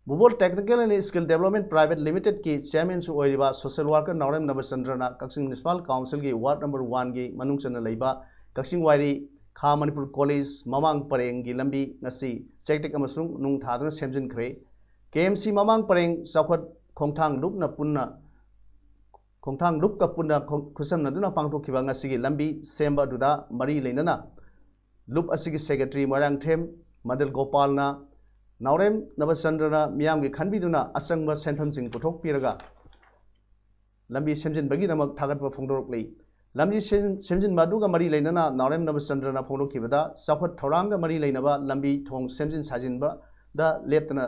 ꯕꯨꯕꯣꯜ Technical and Skill Development Private Limited ꯀꯤ chairman ꯁꯨ ꯑꯣꯏꯔꯤꯕ social worker ꯅꯥꯎꯔꯦꯝ ꯅꯕꯆꯟꯗ꯭ꯔꯅ ꯀꯛꯆꯤꯡ Municipal Council ꯒꯤ ward number one ꯒꯤ ꯃꯅꯨꯡ ꯆꯟꯅ ꯂꯩꯕ ꯀꯛꯆꯤꯡ ꯋꯥꯏꯔꯤ ꯈꯥ ꯃꯅꯤꯄꯨꯔ college ꯃꯃꯥꯡ ꯄꯔꯦꯡꯒꯤ ꯂꯝꯕꯤ ꯉꯁꯤ ꯆꯦꯛꯇꯦꯛ ꯑꯃꯁꯨꯡ ꯅꯨꯡ ꯊꯥꯗꯨꯅ ꯁꯦꯝꯖꯤꯟꯈ꯭ꯔꯦ꯫ KMC ꯃꯃꯥꯡ ꯄꯔꯦꯡ ꯆꯥꯎꯈꯠ ꯈꯣꯡꯊꯥꯡ ꯂꯨꯞꯅ ꯄꯨꯟꯅ, ꯈꯣꯡꯊꯥꯡ ꯂꯨꯞꯀ ꯄꯨꯟꯅ ꯈꯣ-, ꯈꯨꯠꯁꯝꯅꯗꯨꯅ ꯄꯥꯡꯊꯣꯛꯈꯤꯕ ꯉꯁꯤꯒꯤ ꯂꯝꯕꯤ ꯁꯦꯝꯕ ꯑꯗꯨꯗ ꯃꯔꯤ ꯂꯩꯅꯅ ꯂꯨꯞ ꯑꯁꯤꯒꯤ secretary ꯃꯣꯏꯔꯥꯡꯊꯦꯝ ꯃꯗꯜ ꯒꯣꯄꯥꯜꯅ ꯅꯥꯎꯔꯦꯝ ꯅꯕꯆꯟꯗ꯭ꯔꯅ ꯃꯤꯌꯥꯝꯒꯤ ꯈꯟꯕꯤꯗꯨꯅ ꯑꯆꯪꯕ ꯁꯦꯟꯐꯝꯁꯤꯡ ꯄꯨꯊꯣꯛꯄꯤꯔꯒ ꯂꯝꯕꯤ ꯁꯦꯝꯖꯤꯟꯕꯒꯤꯗꯃꯛ ꯊꯥꯒꯠꯄ ꯐꯣꯡꯗꯣꯔꯛꯂꯤ꯫ ꯂꯝꯕꯤ ꯁꯦꯝ-, ꯁꯦꯝꯖꯤꯟꯕ ꯑꯗꯨꯒ ꯃꯔꯤ ꯂꯩꯅꯅ ꯅꯥꯎꯔꯦꯝ ꯅꯕꯆꯟꯗ꯭ꯔꯅ ꯐꯣꯡꯗꯣꯛꯈꯤꯕꯗ, ꯆꯥꯎꯈꯠ ꯊꯧꯔꯥꯡꯒ ꯃꯔꯤ ꯂꯩꯅꯕ ꯂꯝꯕꯤ ꯊꯣꯡ ꯁꯦꯝꯖꯤꯟ ꯁꯥꯖꯤꯟꯕꯗ ꯂꯦꯞꯇꯅ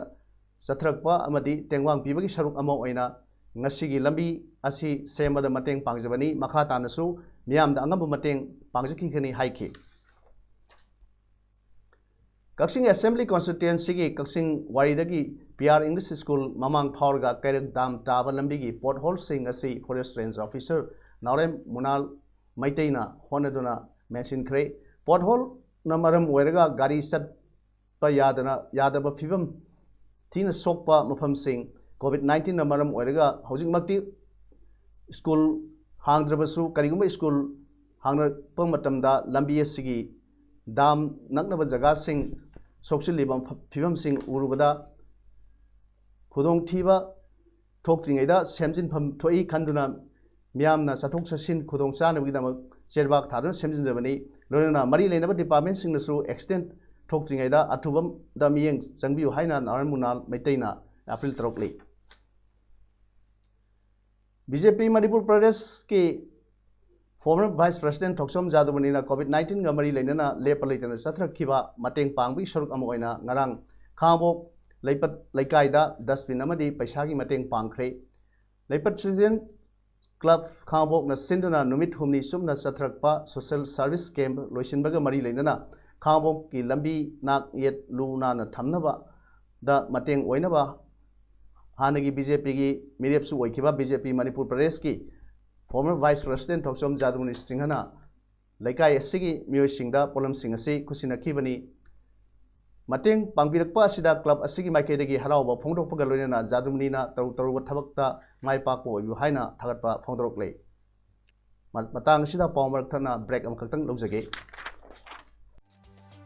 ꯆꯠꯊꯔꯛꯄ ꯑꯃꯗꯤ ꯇꯦꯡꯕꯥꯡ ꯄꯤꯕꯒꯤ ꯁꯔꯨꯛ ꯑꯃ ꯑꯣꯏꯅ ꯉꯁꯤꯒꯤ ꯂꯝꯕꯤ ꯑꯁꯤ ꯁꯦꯝꯕꯗ ꯃꯇꯦꯡ ꯄꯥꯡꯖꯕꯅꯤ꯫ ꯃꯈꯥ ꯇꯥꯅꯁꯨ ꯃꯤꯌꯥꯝꯗ ꯑꯉꯝꯕ ꯃꯇꯦꯡ ꯄꯥꯡꯖꯈꯤꯒꯅꯤ ꯍꯥꯏꯈꯤ꯫ ꯀꯛꯆꯤꯡ Assembly Constituency ꯒꯤ ꯀꯛꯆꯤꯡ ꯋꯥꯏꯔꯤꯗꯒꯤ P R English School ꯃꯃꯥꯡ ꯐꯥꯎꯔꯒ ꯀꯩꯔꯛ dam ꯇꯥꯕ ꯂꯝꯕꯤꯒꯤ pothole ꯁꯤꯡ ꯑꯁꯤ Forest Range Officer ꯅꯥꯎꯔꯦꯝ ꯃꯨꯅꯥꯜ ꯃꯩꯇꯩꯅ ꯍꯣꯠꯅꯗꯨꯅ ꯃꯦꯟꯁꯤꯟꯈ꯭ꯔꯦ꯫ Pothole ꯅ ꯃꯔꯝ ꯑꯣꯏꯔꯒ ꯒꯥꯔꯤ ꯆꯠꯄ ꯌꯥꯗꯅ, ꯌꯥꯗꯕ ꯐꯤꯕꯝ ꯊꯤꯅ ꯁꯣꯛꯄ ꯃꯐꯝꯁꯤꯡ, COVID nineteen ꯅ ꯃꯔꯝ ꯑꯣꯏꯔꯒ ꯍꯧꯖꯤꯛꯃꯛꯇꯤ ꯁ꯭ꯀꯨꯜ ꯍꯥꯡꯗ꯭ꯔꯕꯁꯨ, ꯀꯔꯤꯒꯨꯝꯕ ꯁ꯭ꯀꯨꯜ ꯍꯥꯡꯂꯛꯄ ꯃꯇꯝꯗ ꯂꯝꯕꯤ ꯑꯁꯤꯒꯤ ꯗꯥꯝ ꯅꯛꯅꯕ ꯖꯒꯥꯁꯤꯡ ꯁꯣꯛꯆꯤꯜꯂꯤꯕ ꯐ-, ꯐꯤꯕꯝꯁꯤꯡ ꯎꯔꯨꯕꯗ ꯈꯨꯗꯣꯡꯊꯤꯕ ꯊꯣꯛꯇ꯭ꯔꯤꯉꯩꯗ ꯁꯦꯝꯖꯤꯟꯐꯝ ꯊꯣꯛꯏ ꯈꯟꯗꯨꯅ ꯃꯤꯌꯥꯝꯅ ꯆꯠꯊꯣꯛ ꯆꯠꯁꯤꯟ ꯈꯨꯗꯣꯡ ꯆꯥꯅꯕꯒꯤꯗꯃꯛ ꯆꯦꯕꯥꯛ ꯊꯥꯗꯨꯅ ꯁꯦꯝꯖꯤꯟꯖꯕꯅꯤ꯫ ꯂꯣꯏꯅꯅ ꯃꯔꯤ ꯂꯩꯅꯕ ꯗꯤꯄꯥꯔꯠꯃꯦꯟꯁꯤꯡꯅꯁꯨ ꯑꯦꯛꯁꯤꯗꯦꯟ ꯊꯣꯛꯇ꯭ꯔꯤꯉꯩꯗ ꯑꯊꯨꯕꯗ ꯃꯤꯠꯌꯦꯡ ꯆꯪꯕꯤꯌꯨ ꯍꯥꯏꯅ ꯅꯥꯔꯟ ꯃꯨꯅꯥꯜ ꯃꯩꯇꯩꯅ ꯑꯥꯄꯤꯜ ꯇꯧꯔꯛꯂꯤ꯫ ꯕꯤꯖꯦꯄꯤ ꯃꯅꯤꯄꯨꯔ ꯄ꯭ꯔꯗꯦꯁꯀꯤ ꯐꯣꯔꯃꯔ ꯚꯥꯏꯁ ꯄ꯭ꯔꯁꯤꯗꯦꯟ ꯊꯣꯛꯆꯣꯝ ꯖꯥꯗꯨꯃꯅꯤꯅ ꯀꯣꯚꯤꯗ ꯅꯥꯏꯟꯇꯤꯟꯒ ꯃꯔꯤ ꯂꯩꯅꯅ ꯂꯦꯞꯄ ꯂꯩꯇꯅ ꯆꯠꯊꯔꯛꯈꯤꯕ ꯃꯇꯦꯡ ꯄꯥꯡꯕꯒꯤ ꯁꯔꯨꯛ ꯑꯃ ꯑꯣꯏꯅ ꯉꯔꯥꯡ ꯈꯥꯉꯕꯣꯛ ꯂꯩꯄꯠ ꯂꯩꯀꯥꯏꯗ ꯗꯁꯕꯤꯟ ꯑꯃꯗꯤ ꯄꯩꯁꯥꯒꯤ ꯃꯇꯦꯡ ꯄꯥꯡꯈ꯭ꯔꯦ꯫ ꯂꯩꯄꯠ ꯁꯤꯇꯤꯖꯦꯟ ꯀ꯭ꯂꯕ ꯈꯥꯉꯕꯣꯛꯅ ꯁꯤꯟꯗꯨꯅ ꯅꯨꯃꯤꯠ ꯍꯨꯝꯅꯤ ꯆꯨꯞꯅ ꯆꯠꯊꯔꯛꯄ ꯁꯣꯁꯦꯜ ꯁꯥꯔꯚꯤꯁ ꯀꯦꯝꯞ ꯂꯣꯏꯁꯤꯟꯕꯒ ꯃꯔꯤ ꯂꯩꯅꯅ ꯈꯥꯉꯕꯣꯛꯀꯤ ꯂꯝꯕꯤ ꯅꯥꯛ ꯌꯦꯠ ꯂꯨ ꯅꯥꯟꯅ ꯊꯝꯅꯕꯗ ꯃꯇꯦꯡ ꯑꯣꯏꯅꯕ ꯍꯥꯟꯅꯒꯤ ꯕꯤꯖꯦꯄꯤꯒꯤ ꯃꯤꯔꯦꯞꯁꯨ ꯑꯣꯏꯈꯤꯕ ꯕꯤꯖꯦꯄꯤ ꯃꯅꯤꯄꯨꯔ ꯄ꯭ꯔꯗꯦꯁꯀꯤ ꯐꯣꯔꯃꯔ ꯚꯥꯏꯁ ꯄ꯭ꯔꯁꯤꯗꯦꯟ ꯊꯣꯛꯆꯣꯝ ꯖꯥꯗꯨꯃꯅꯤ ꯁꯤꯡꯍꯅ ꯂꯩꯀꯥꯏ ꯑꯁꯤꯒꯤ ꯃꯤꯑꯣꯏꯁꯤꯡꯗ ꯄꯣꯠꯂꯝꯁꯤꯡ ꯑꯁꯤ ꯈꯨꯠꯁꯤꯟꯅꯈꯤꯕꯅꯤ꯫ ꯃꯇꯦꯡ ꯄꯥꯡꯕꯤꯔꯛꯄ ꯑꯁꯤꯗ ꯀ꯭ꯂꯕ ꯑꯁꯤꯒꯤ ꯃꯥꯏꯀꯩꯗꯒꯤ ꯍꯔꯥꯎꯕ ꯐꯣꯡꯗꯣꯛꯄꯒ ꯂꯣꯏꯅꯅ ꯖꯥꯗꯨꯃꯅꯤꯅ ꯇꯧꯔꯨ ꯇꯧꯔꯨꯕ ꯊꯕꯛꯇ ꯃꯥꯏ ꯄꯥꯛꯄ ꯑꯣꯏꯕꯤꯌꯨ ꯍꯥꯏꯅ ꯊꯥꯒꯠꯄ ꯐꯣꯡꯗꯣꯔꯛꯂꯦ꯫ ꯃ-, ꯃꯇꯥꯡ ꯑꯁꯤꯗ ꯄꯥꯎ ꯃꯔꯛ ꯊꯠꯅ ꯕ꯭ꯔꯦꯛ ꯑꯃꯈꯛꯇꯪ ꯂꯧꯖꯒꯦ꯫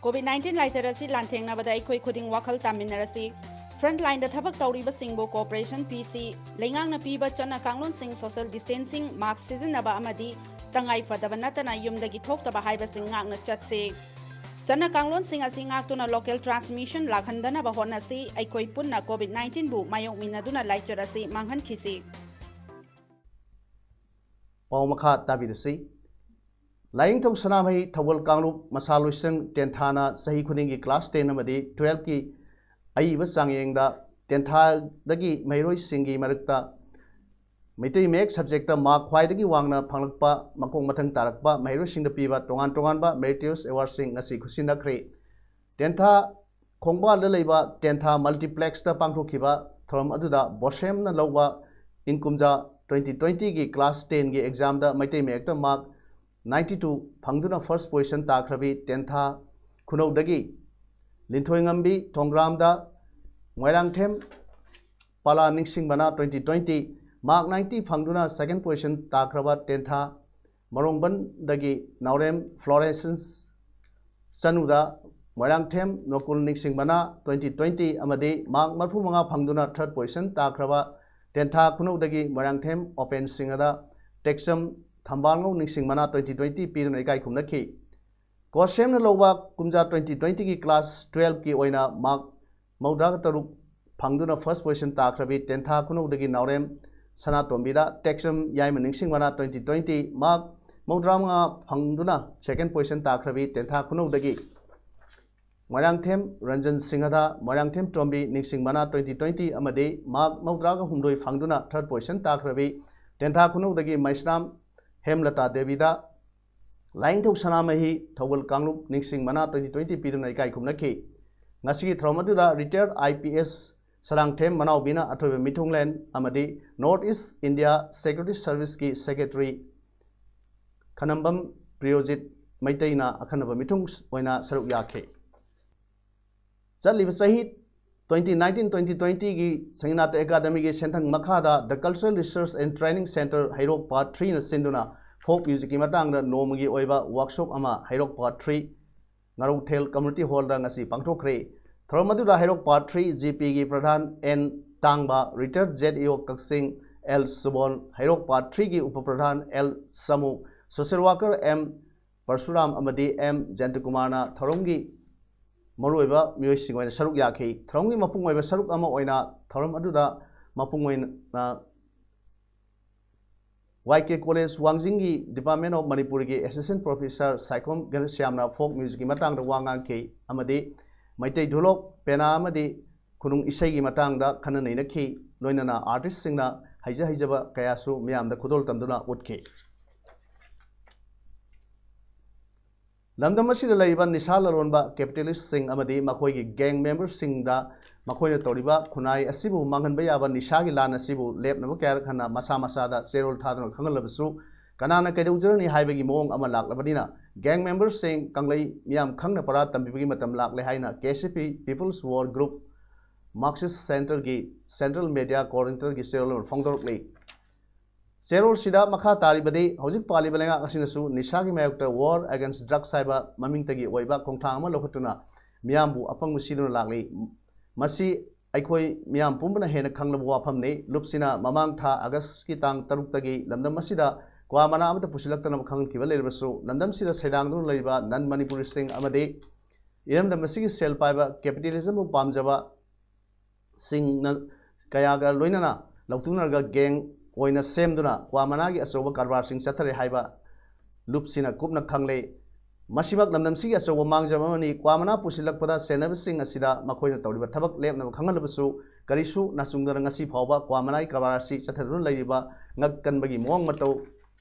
ꯀꯣꯚꯤꯗ ꯅꯥꯏꯟꯇꯤꯟ ꯂꯥꯏꯆꯠ ꯑꯁꯤ ꯂꯥꯟꯊꯦꯡꯅꯕꯗ ꯑꯩꯈꯣꯏ ꯈꯨꯗꯤꯡ ꯋꯥꯈꯜ ꯇꯥꯃꯤꯟꯅꯔꯁꯤ꯫ ꯐ꯭ꯔꯟꯠ ꯂꯥꯏꯟꯗ ꯊꯕꯛ ꯇꯧꯔꯤꯕꯁꯤꯡꯕꯨ ꯀꯣꯑꯣꯄꯔꯦꯁꯟ ꯄꯤꯁꯤ꯫ ꯂꯩꯉꯥꯛꯅ ꯄꯤꯕ ꯆꯠꯅ ꯀꯥꯡꯂꯣꯟꯁꯤꯡ, ꯁꯣꯁꯦꯜ ꯗꯤꯁꯇꯦꯟꯁꯤꯡ, ꯃꯥꯁꯛ ꯁꯤꯖꯤꯟꯅꯕ ꯑꯃꯗꯤ ꯇꯉꯥꯏ ꯐꯗꯕ ꯅꯠꯇꯅ ꯌꯨꯝꯗꯒꯤ ꯊꯣꯛꯇꯕ ꯍꯥꯏꯕꯁꯤꯡ ꯉꯥꯛꯅ ꯆꯠꯁꯤ꯫ ꯆꯠꯅ ꯀꯥꯡꯂꯣꯟꯁꯤꯡ ꯑꯁꯤ ꯉꯥꯛꯇꯨꯅ ꯂꯣꯀꯦꯜ ꯇ꯭ꯔꯥꯟꯁꯃꯤꯁꯟ ꯂꯥꯛꯍꯟꯗꯅꯕ ꯍꯣꯠꯅꯁꯤ꯫ ꯑꯩꯈꯣꯏ ꯄꯨꯟꯅ ꯀꯣꯚꯤꯗ ꯅꯥꯏꯟꯇꯤꯟꯕꯨ ꯃꯥꯌꯣꯛꯃꯤꯟꯅꯗꯨꯅ ꯂꯥꯏꯆꯠ ꯑꯁꯤ ꯃꯥꯡꯍꯟꯈꯤꯁꯤ꯫ ꯄꯥꯎ ꯃꯈꯥ ꯇꯥꯕꯤꯔꯁꯤ꯫ ꯂꯥꯏꯅꯤꯡꯊꯧ ꯁꯅꯥꯃꯍꯤ ꯊꯧꯒꯜ ꯀꯥꯡꯂꯨꯞ ꯃꯁꯥ ꯂꯣꯏꯁꯪ ꯇꯦꯟꯊꯥꯅ ꯆꯍꯤ ꯈꯨꯗꯤꯡꯒꯤ ꯀ꯭ꯂꯥꯁ ꯇꯦꯟ ꯑꯃꯗꯤ ꯇꯨꯋꯦꯜꯐꯀꯤ ꯑꯏꯕ ꯆꯥꯡꯌꯦꯡꯗ ꯇꯦꯟꯊꯥꯗꯒꯤ ꯃꯍꯩꯔꯣꯏꯁꯤꯡꯒꯤ ꯃꯔꯛꯇ ꯃꯩꯇꯩ ꯃꯌꯦꯛ ꯁꯕꯖꯦꯛꯇ ꯃꯥꯔꯛ ꯈ꯭ꯋꯥꯏꯗꯒꯤ ꯋꯥꯡꯅ ꯐꯪꯂꯛꯄ, ꯃꯈꯣꯡ ꯃꯊꯪ ꯇꯥꯔꯛꯄ ꯃꯍꯩꯔꯣꯏꯁꯤꯡꯗ ꯄꯤꯕ ꯇꯣꯉꯥꯟ ꯇꯣꯉꯥꯟꯕ ꯃꯦꯔꯤꯇꯣꯔꯤꯌꯁ ꯑꯦꯋꯥꯔꯗꯁꯤꯡ ꯉꯁꯤ ꯈꯨꯠꯁꯤꯟꯅꯈ꯭ꯔꯦ꯫ ꯇꯦꯟꯊꯥ ꯈꯣꯡꯕꯥꯜꯗ ꯂꯩꯕ ꯇꯦꯟꯊꯥ ꯃꯜꯇꯤꯄ꯭ꯂꯦꯛꯁꯇ ꯄꯥꯡꯊꯣꯛꯈꯤꯕ ꯊꯧꯔꯝ ꯑꯗꯨꯗ ꯕꯣꯁꯦꯝꯅ ꯂꯧꯕ ꯏꯪ ꯀꯨꯝꯖꯥ ꯇ꯭ꯋꯦꯟꯇꯤ ꯇ꯭ꯋꯦꯟꯇꯤꯒꯤ ꯀ꯭ꯂꯥꯁ ꯇꯦꯟꯒꯤ ꯑꯦꯛꯖꯥꯝꯗ ꯃꯩꯇꯩ ꯃꯌꯦꯛꯇ ꯃꯥꯔꯛ ꯅꯥꯏꯟꯇꯤ ꯇꯨ ꯐꯪꯗꯨꯅ ꯐꯥꯔꯁ ꯄꯣꯖꯤꯁꯟ ꯇꯥꯈ꯭ꯔꯕꯤ ꯇꯦꯟꯊꯥ ꯈꯨꯅꯧꯗꯒꯤ ꯂꯤꯟꯊꯣꯏꯉꯝꯕꯤ ꯊꯣꯡꯒ꯭ꯔꯥꯝꯗ ꯃꯣꯏꯔꯥꯡꯊꯦꯝ ꯄꯥꯂꯥ ꯅꯤꯡꯁꯤꯡꯕꯅ ꯇ꯭ꯋꯦꯟꯇꯤ ꯇ꯭ꯋꯦꯟꯇꯤ ꯃꯥꯔꯛ ꯅꯥꯏꯟꯇꯤ ꯐꯪꯗꯨꯅ ꯁꯦꯀꯦꯟ ꯄꯣꯖꯤꯁꯟ ꯇꯥꯈ꯭ꯔꯕ ꯇꯦꯟꯊꯥ ꯃꯔꯣꯡꯕꯟꯗꯒꯤ ꯅꯥꯎꯔꯦꯝ ꯐ꯭ꯂꯣꯔꯦꯟꯁꯟꯁ ꯆꯅꯨꯗ, ꯃꯣꯏꯔꯥꯡꯊꯦꯝ ꯅꯣꯀꯨꯜ ꯅꯤꯡꯁꯤꯡꯕꯅ ꯇ꯭ꯋꯦꯟꯇꯤ ꯇ꯭ꯋꯦꯟꯇꯤ ꯑꯃꯗꯤ ꯃꯥꯔꯛ ꯃꯔꯤꯐꯨ ꯃꯉꯥ ꯐꯪꯗꯨꯅ ꯊꯥꯔꯠ ꯄꯣꯖꯤꯁꯟ ꯇꯥꯈ꯭ꯔꯕ ꯇꯦꯟꯊꯥ ꯈꯨꯅꯧꯗꯒꯤ ꯃꯣꯏꯔꯥꯡꯊꯦꯝ ꯑꯣꯄꯦꯟ ꯁꯤꯡꯍꯗ ꯇꯦꯛꯆꯝ ꯊꯝꯕꯥꯜꯉꯧ ꯅꯤꯡꯁꯤꯡꯕꯅ ꯇ꯭ꯋꯦꯟꯇꯤ ꯇ꯭ꯋꯦꯟꯇꯤ ꯄꯤꯗꯨꯅ ꯏꯀꯥꯏ ꯈꯨꯝꯅꯈꯤ꯫ ꯀꯣꯁꯦꯝꯅ ꯂꯧꯕ ꯀꯨꯝꯖꯥ ꯇ꯭ꯋꯦꯟꯇꯤ ꯇ꯭ꯋꯦꯟꯇꯤꯒꯤ ꯀ꯭ꯂꯥꯁ ꯇꯨꯌꯦꯜꯐꯀꯤ ꯑꯣꯏꯅ ꯃꯥꯔꯛ ꯃꯧꯗ꯭ꯔꯥꯒ ꯇꯔꯨꯛ ꯐꯪꯗꯨꯅ ꯐꯥꯔꯁ ꯄꯣꯖꯤꯁꯟ ꯇꯥꯈ꯭ꯔꯕꯤ ꯇꯦꯟꯊꯥ ꯈꯨꯅꯧꯗꯒꯤ ꯅꯥꯎꯔꯦꯝ ꯁꯅꯥꯇꯣꯝꯕꯤꯗ ꯇꯦꯛꯆꯝ ꯌꯥꯏꯃ ꯅꯤꯡꯁꯤꯡꯕꯅ ꯇ꯭ꯋꯦꯟꯇꯤ ꯇ꯭ꯋꯦꯟꯇꯤ ꯃꯥꯔꯛ ꯃꯧꯗ꯭ꯔꯥ ꯃꯉꯥ ꯐꯪꯗꯨꯅ ꯁꯦꯀꯦꯟ ꯄꯣꯖꯤꯁꯟ ꯇꯥꯈ꯭ꯔꯕꯤ ꯇꯦꯟꯊꯥ ꯈꯨꯅꯧꯗꯒꯤ ꯃꯣꯏꯔꯥꯡꯊꯦꯝ ꯔꯟꯖꯟ ꯁꯤꯡꯍꯗ ꯃꯣꯏꯔꯥꯡꯊꯦꯝ ꯇꯣꯝꯕꯤ ꯅꯤꯡꯁꯤꯡꯕꯅ ꯇ꯭ꯋꯦꯟꯇꯤ ꯇ꯭ꯋꯦꯟꯇꯤ ꯑꯃꯗꯤ ꯃꯥꯔꯛ ꯃꯧꯗ꯭ꯔꯥꯒ ꯍꯨꯝꯗꯣꯏ ꯐꯪꯗꯨꯅ ꯊꯥꯔꯠ ꯄꯣꯖꯤꯁꯟ ꯇꯥꯈ꯭ꯔꯕꯤ ꯇꯦꯟꯊꯥ ꯈꯨꯅꯧꯗꯒꯤ ꯃꯩꯁꯅꯥꯝ ꯍꯦꯝꯂꯇꯥ ꯗꯦꯕꯤꯗ ꯂꯥꯏꯅꯤꯡꯊꯧ ꯁꯅꯥꯃꯍꯤ ꯊꯧꯒꯜ ꯀꯥꯡꯂꯨꯞ ꯅꯤꯡꯁꯤꯡꯕꯅ ꯇ꯭ꯋꯦꯟꯇꯤ ꯇ꯭ꯋꯦꯟꯇꯤ ꯄꯤꯗꯨꯅ ꯏꯀꯥꯏ ꯈꯨꯝꯅꯈꯤ꯫ ꯉꯁꯤꯒꯤ ꯊꯧꯔꯝ ꯑꯗꯨꯗ retire I P S Sarangthem ꯃꯅꯥꯎꯕꯤꯅ ꯑꯊꯣꯏꯕ ꯃꯤꯊꯨꯡꯂꯦꯟ ꯑꯃꯗꯤ ꯅꯣꯔꯠ ꯏꯁ ꯏꯟꯗꯤꯌꯥ ꯁꯦꯀ꯭ꯌꯨꯔꯤꯇꯤ ꯁꯔꯚꯤꯁꯀꯤ ꯁꯦꯀ꯭ꯔꯦꯇꯔꯤ ꯈꯅꯝꯕꯝ ꯄ꯭ꯔꯤꯌꯣꯖꯤꯠ ꯃꯩꯇꯩꯅ ꯑꯈꯟꯅꯕ ꯃꯤꯊꯨꯡ ꯑꯣꯏꯅ ꯁꯔꯨꯛ ꯌꯥꯈꯤ꯫ ꯆꯠꯂꯤꯕ ꯆꯍꯤ ꯇ꯭ꯋꯦꯟꯇꯤ ꯅꯥꯏꯟꯇꯤꯟ ꯇ꯭ꯋꯦꯟꯇꯤ ꯇ꯭ꯋꯦꯟꯇꯤꯒꯤ ꯁꯍꯤꯅꯥꯇ ꯑꯦꯀꯥꯗꯃꯤꯒꯤ ꯁꯦꯟꯊꯪ ꯃꯈꯥꯗ The Cultural Research and Training Centre Heirok part ꯊ꯭ꯔꯤꯅ ꯁꯤꯟꯗꯨꯅ ꯐꯣꯛ ꯃ꯭ꯌꯨꯖꯤꯛꯀꯤ ꯃꯇꯥꯡꯗ ꯅꯣꯡꯃꯒꯤ ꯑꯣꯏꯕ ꯋꯥꯔꯛꯁꯣꯞ ꯑꯃ ꯍꯩꯔꯣꯛ ꯄꯥꯔꯠ ꯊ꯭ꯔꯤ ꯉꯥꯔꯧꯊꯦꯜ ꯀꯝꯃ꯭ꯌꯨꯅꯤꯇꯤ ꯍꯣꯜꯗ ꯉꯁꯤ ꯄꯥꯡꯊꯣꯛꯈ꯭ꯔꯦ꯫ ꯊꯧꯔꯝ ꯑꯗꯨꯗ ꯍꯩꯔꯣꯛ ꯄꯥꯔꯠ ꯊ꯭ꯔꯤ ꯖꯤ ꯄꯤꯒꯤ ꯄ꯭ꯔꯙꯥꯟ N Tangba, retired Z E O Kakching L Subol, Heirok part ꯊ꯭ꯔꯤꯒꯤ ꯎꯄ ꯄ꯭ꯔꯙꯥꯟ L Samu, social worker M Parsuram ꯑꯃꯗꯤ ꯑꯦꯝ ꯖꯌꯟꯇꯀꯨꯃꯥꯔꯅ ꯊꯧꯔꯝꯒꯤ ꯃꯔꯨꯑꯣꯏꯕ ꯃꯤꯑꯣꯏꯁꯤꯡ ꯑꯣꯏꯅ ꯁꯔꯨꯛ ꯌꯥꯈꯤ꯫ ꯊꯧꯔꯝꯒꯤ ꯃꯄꯨꯡ ꯑꯣꯏꯕ ꯁꯔꯨꯛ ꯑꯃ ꯑꯣꯏꯅ ꯊꯧꯔꯝ ꯑꯗꯨꯗ ꯃꯄꯨꯡ ꯑꯣꯏꯅ ꯋꯥꯏ ꯀꯦ ꯀꯣꯂꯦꯖ ꯋꯥꯡꯖꯤꯡꯒꯤ ꯗꯤꯄꯥꯔꯠꯃꯦꯟ ꯑꯣꯐ ꯃꯅꯤꯄꯨꯔꯤꯒꯤ ꯑꯦꯁꯤꯁꯇꯦꯟ ꯄ꯭ꯔꯣꯐꯦꯁꯔ ꯁꯥꯏꯈꯣꯝ ꯘꯅꯁ꯭ꯌꯥꯝꯅ ꯐꯣꯛ ꯃ꯭ꯌꯨꯖꯤꯛꯀꯤ ꯃꯇꯥꯡꯗ ꯋꯥ ꯉꯥꯡꯈꯤ ꯑꯃꯗꯤ ꯃꯩꯇꯩ ꯙꯣꯂꯣꯛ, ꯄꯦꯅꯥ ꯑꯃꯗꯤ ꯈꯨꯅꯨꯡ ꯏꯁꯩꯒꯤ ꯃꯇꯥꯡꯗ ꯈꯟꯅ ꯅꯩꯅꯈꯤ꯫ ꯂꯣꯏꯅꯅ ꯑꯥꯔꯇꯤꯁꯁꯤꯡꯅ ꯍꯩꯖ ꯍꯩꯖꯕ ꯀꯌꯥꯁꯨ ꯃꯤꯌꯥꯝꯗ ꯈꯨꯗꯣꯜ ꯇꯝꯗꯨꯅ ꯎꯠꯈꯤ꯫ ꯂꯝꯗꯝ ꯑꯁꯤꯗ ꯂꯩꯔꯤꯕ ꯅꯤꯁꯥ ꯂꯂꯣꯟꯕ ꯀꯦꯄꯤꯇꯦꯂꯤꯁꯁꯤꯡ ꯑꯃꯗꯤ ꯃꯈꯣꯏꯒꯤ ꯒꯦꯡ ꯃꯦꯝꯕꯔꯁꯤꯡꯗ ꯃꯈꯣꯏꯅ ꯇꯧꯔꯤꯕ ꯈꯨꯟꯅꯥꯏ ꯑꯁꯤꯕꯨ ꯃꯥꯡꯍꯟꯕ ꯌꯥꯕ ꯅꯤꯁꯥꯒꯤ ꯂꯥꯟ ꯑꯁꯤꯕꯨ ꯂꯦꯞꯅꯕ ꯀꯌꯥꯔꯛ ꯍꯟꯅ ꯃꯁꯥ ꯃꯁꯥꯗ ꯆꯦꯔꯣꯜ ꯊꯥꯗꯨꯅ ꯈꯪꯍꯜꯂꯕꯁꯨ, ꯀꯅꯥꯅ ꯀꯩꯗꯧꯖꯔꯅꯤ ꯍꯥꯏꯕꯒꯤ ꯃꯑꯣꯡ ꯑꯃ ꯂꯥꯛꯂꯕꯅꯤꯅ, ꯒꯦꯡ ꯃꯦꯝꯕꯔꯁꯤꯡ ꯀꯪꯂꯩ ꯃꯤꯌꯥꯝ ꯈꯪꯅ ꯄꯔꯥ ꯇꯝꯕꯤꯕꯒꯤ ꯃꯇꯝ ꯂꯥꯛꯂꯦ ꯍꯥꯏꯅ ꯀꯦ ꯁꯤ ꯄꯤ People's War Group Marxist Centreꯒꯤ Central Media Coordinatorꯒꯤ ꯆꯦꯔꯣꯜ ꯑꯃ ꯐꯣꯡꯗꯣꯔꯛꯂꯤ꯫ ꯆꯦꯔꯣꯜꯁꯤꯗ ꯃꯈꯥ ꯇꯥꯔꯤꯕꯗꯤ, ꯍꯧꯖꯤꯛ ꯄꯥꯜꯂꯤꯕ ꯂꯩꯉꯥꯛ ꯑꯁꯤꯅꯁꯨ ꯅꯤꯁꯥꯒꯤ ꯃꯥꯌꯣꯛꯇ War Against Drugs ꯍꯥꯏꯕ ꯃꯃꯤꯡꯇꯒꯤ ꯑꯣꯏꯕ ꯈꯣꯡꯊꯥꯡ ꯑꯃ ꯂꯧꯈꯠꯇꯨꯅ ꯃꯤꯌꯥꯝꯕꯨ ꯑꯄꯪꯕ ꯁꯤꯗꯨꯅ ꯂꯥꯛꯂꯤ꯫ ꯃꯁꯤ ꯑꯩꯈꯣꯏ ꯃꯤꯌꯥꯝ ꯄꯨꯝꯕꯅ ꯍꯦꯟꯅ ꯈꯪꯂꯕ ꯋꯥꯐꯝꯅꯤ꯫ ꯂꯨꯞꯁꯤꯅ ꯃꯃꯥꯡ ꯊꯥ ꯑꯥꯒꯁꯀꯤ ꯇꯥꯡ ꯇꯔꯨꯛꯇꯒꯤ ꯂꯝꯗꯝ ꯑꯁꯤꯗ ꯀ꯭ꯋꯥ ꯃꯅꯥ ꯑꯃꯠꯇ ꯄꯨꯁꯤꯜꯂꯛꯇꯅꯕ ꯈꯪꯍꯟꯈꯤꯕ ꯂꯩꯔꯕꯁꯨ, ꯂꯝꯗꯝꯁꯤꯗ ꯁꯩꯗꯥꯡꯗꯨꯅ ꯂꯩꯔꯤꯕ non Manipuriꯁꯤꯡ ꯑꯃꯗꯤ ꯏꯔꯝꯗꯝ ꯑꯁꯤꯒꯤ ꯁꯦꯜ ꯄꯥꯏꯕ capitalismꯕꯨ ꯄꯥꯝꯖꯕ ꯁꯤꯡꯅ ꯀꯌꯥꯒ ꯂꯣꯏꯅꯅ ꯂꯧꯊꯣꯛꯅꯔꯒ gang ꯑꯣꯏꯅ ꯁꯦꯝꯗꯨꯅ ꯀ꯭ꯋꯥ ꯃꯅꯥꯒꯤ ꯑꯆꯧꯕ ꯀꯔꯕꯥꯔꯁꯤꯡ ꯆꯠꯊꯔꯦ ꯍꯥꯏꯕ ꯂꯨꯞꯁꯤꯅ ꯀꯨꯞꯅ ꯈꯪꯂꯦ꯫ ꯃꯁꯤꯃꯛ ꯂꯝꯗꯝꯁꯤꯒꯤ ꯑꯆꯧꯕ ꯃꯥꯡꯖꯕ ꯑꯃꯅꯤ꯫ ꯀ꯭ꯋꯥ ꯃꯅꯥ ꯄꯨꯁꯤꯜꯂꯛꯄꯗ ꯁꯦꯟꯅꯕꯁꯤꯡ ꯑꯁꯤꯗ ꯃꯈꯣꯏꯅ ꯇꯧꯔꯤꯕ ꯊꯕꯛ ꯂꯦꯞꯅꯕ ꯈꯪꯍꯜꯂꯕꯁꯨ, ꯀꯔꯤꯁꯨ ꯅꯥꯆꯨꯡꯗꯅ ꯉꯁꯤ ꯐꯥꯎꯕ ꯀ꯭ꯋꯥ ꯃꯅꯥꯒꯤ ꯀꯔꯕꯥꯔ ꯑꯁꯤ ꯆꯠꯊꯗꯨꯅ ꯂꯩꯔꯤꯕ ꯉꯛ ꯀꯟꯕꯒꯤ ꯃꯑꯣꯡ ꯃꯇꯧ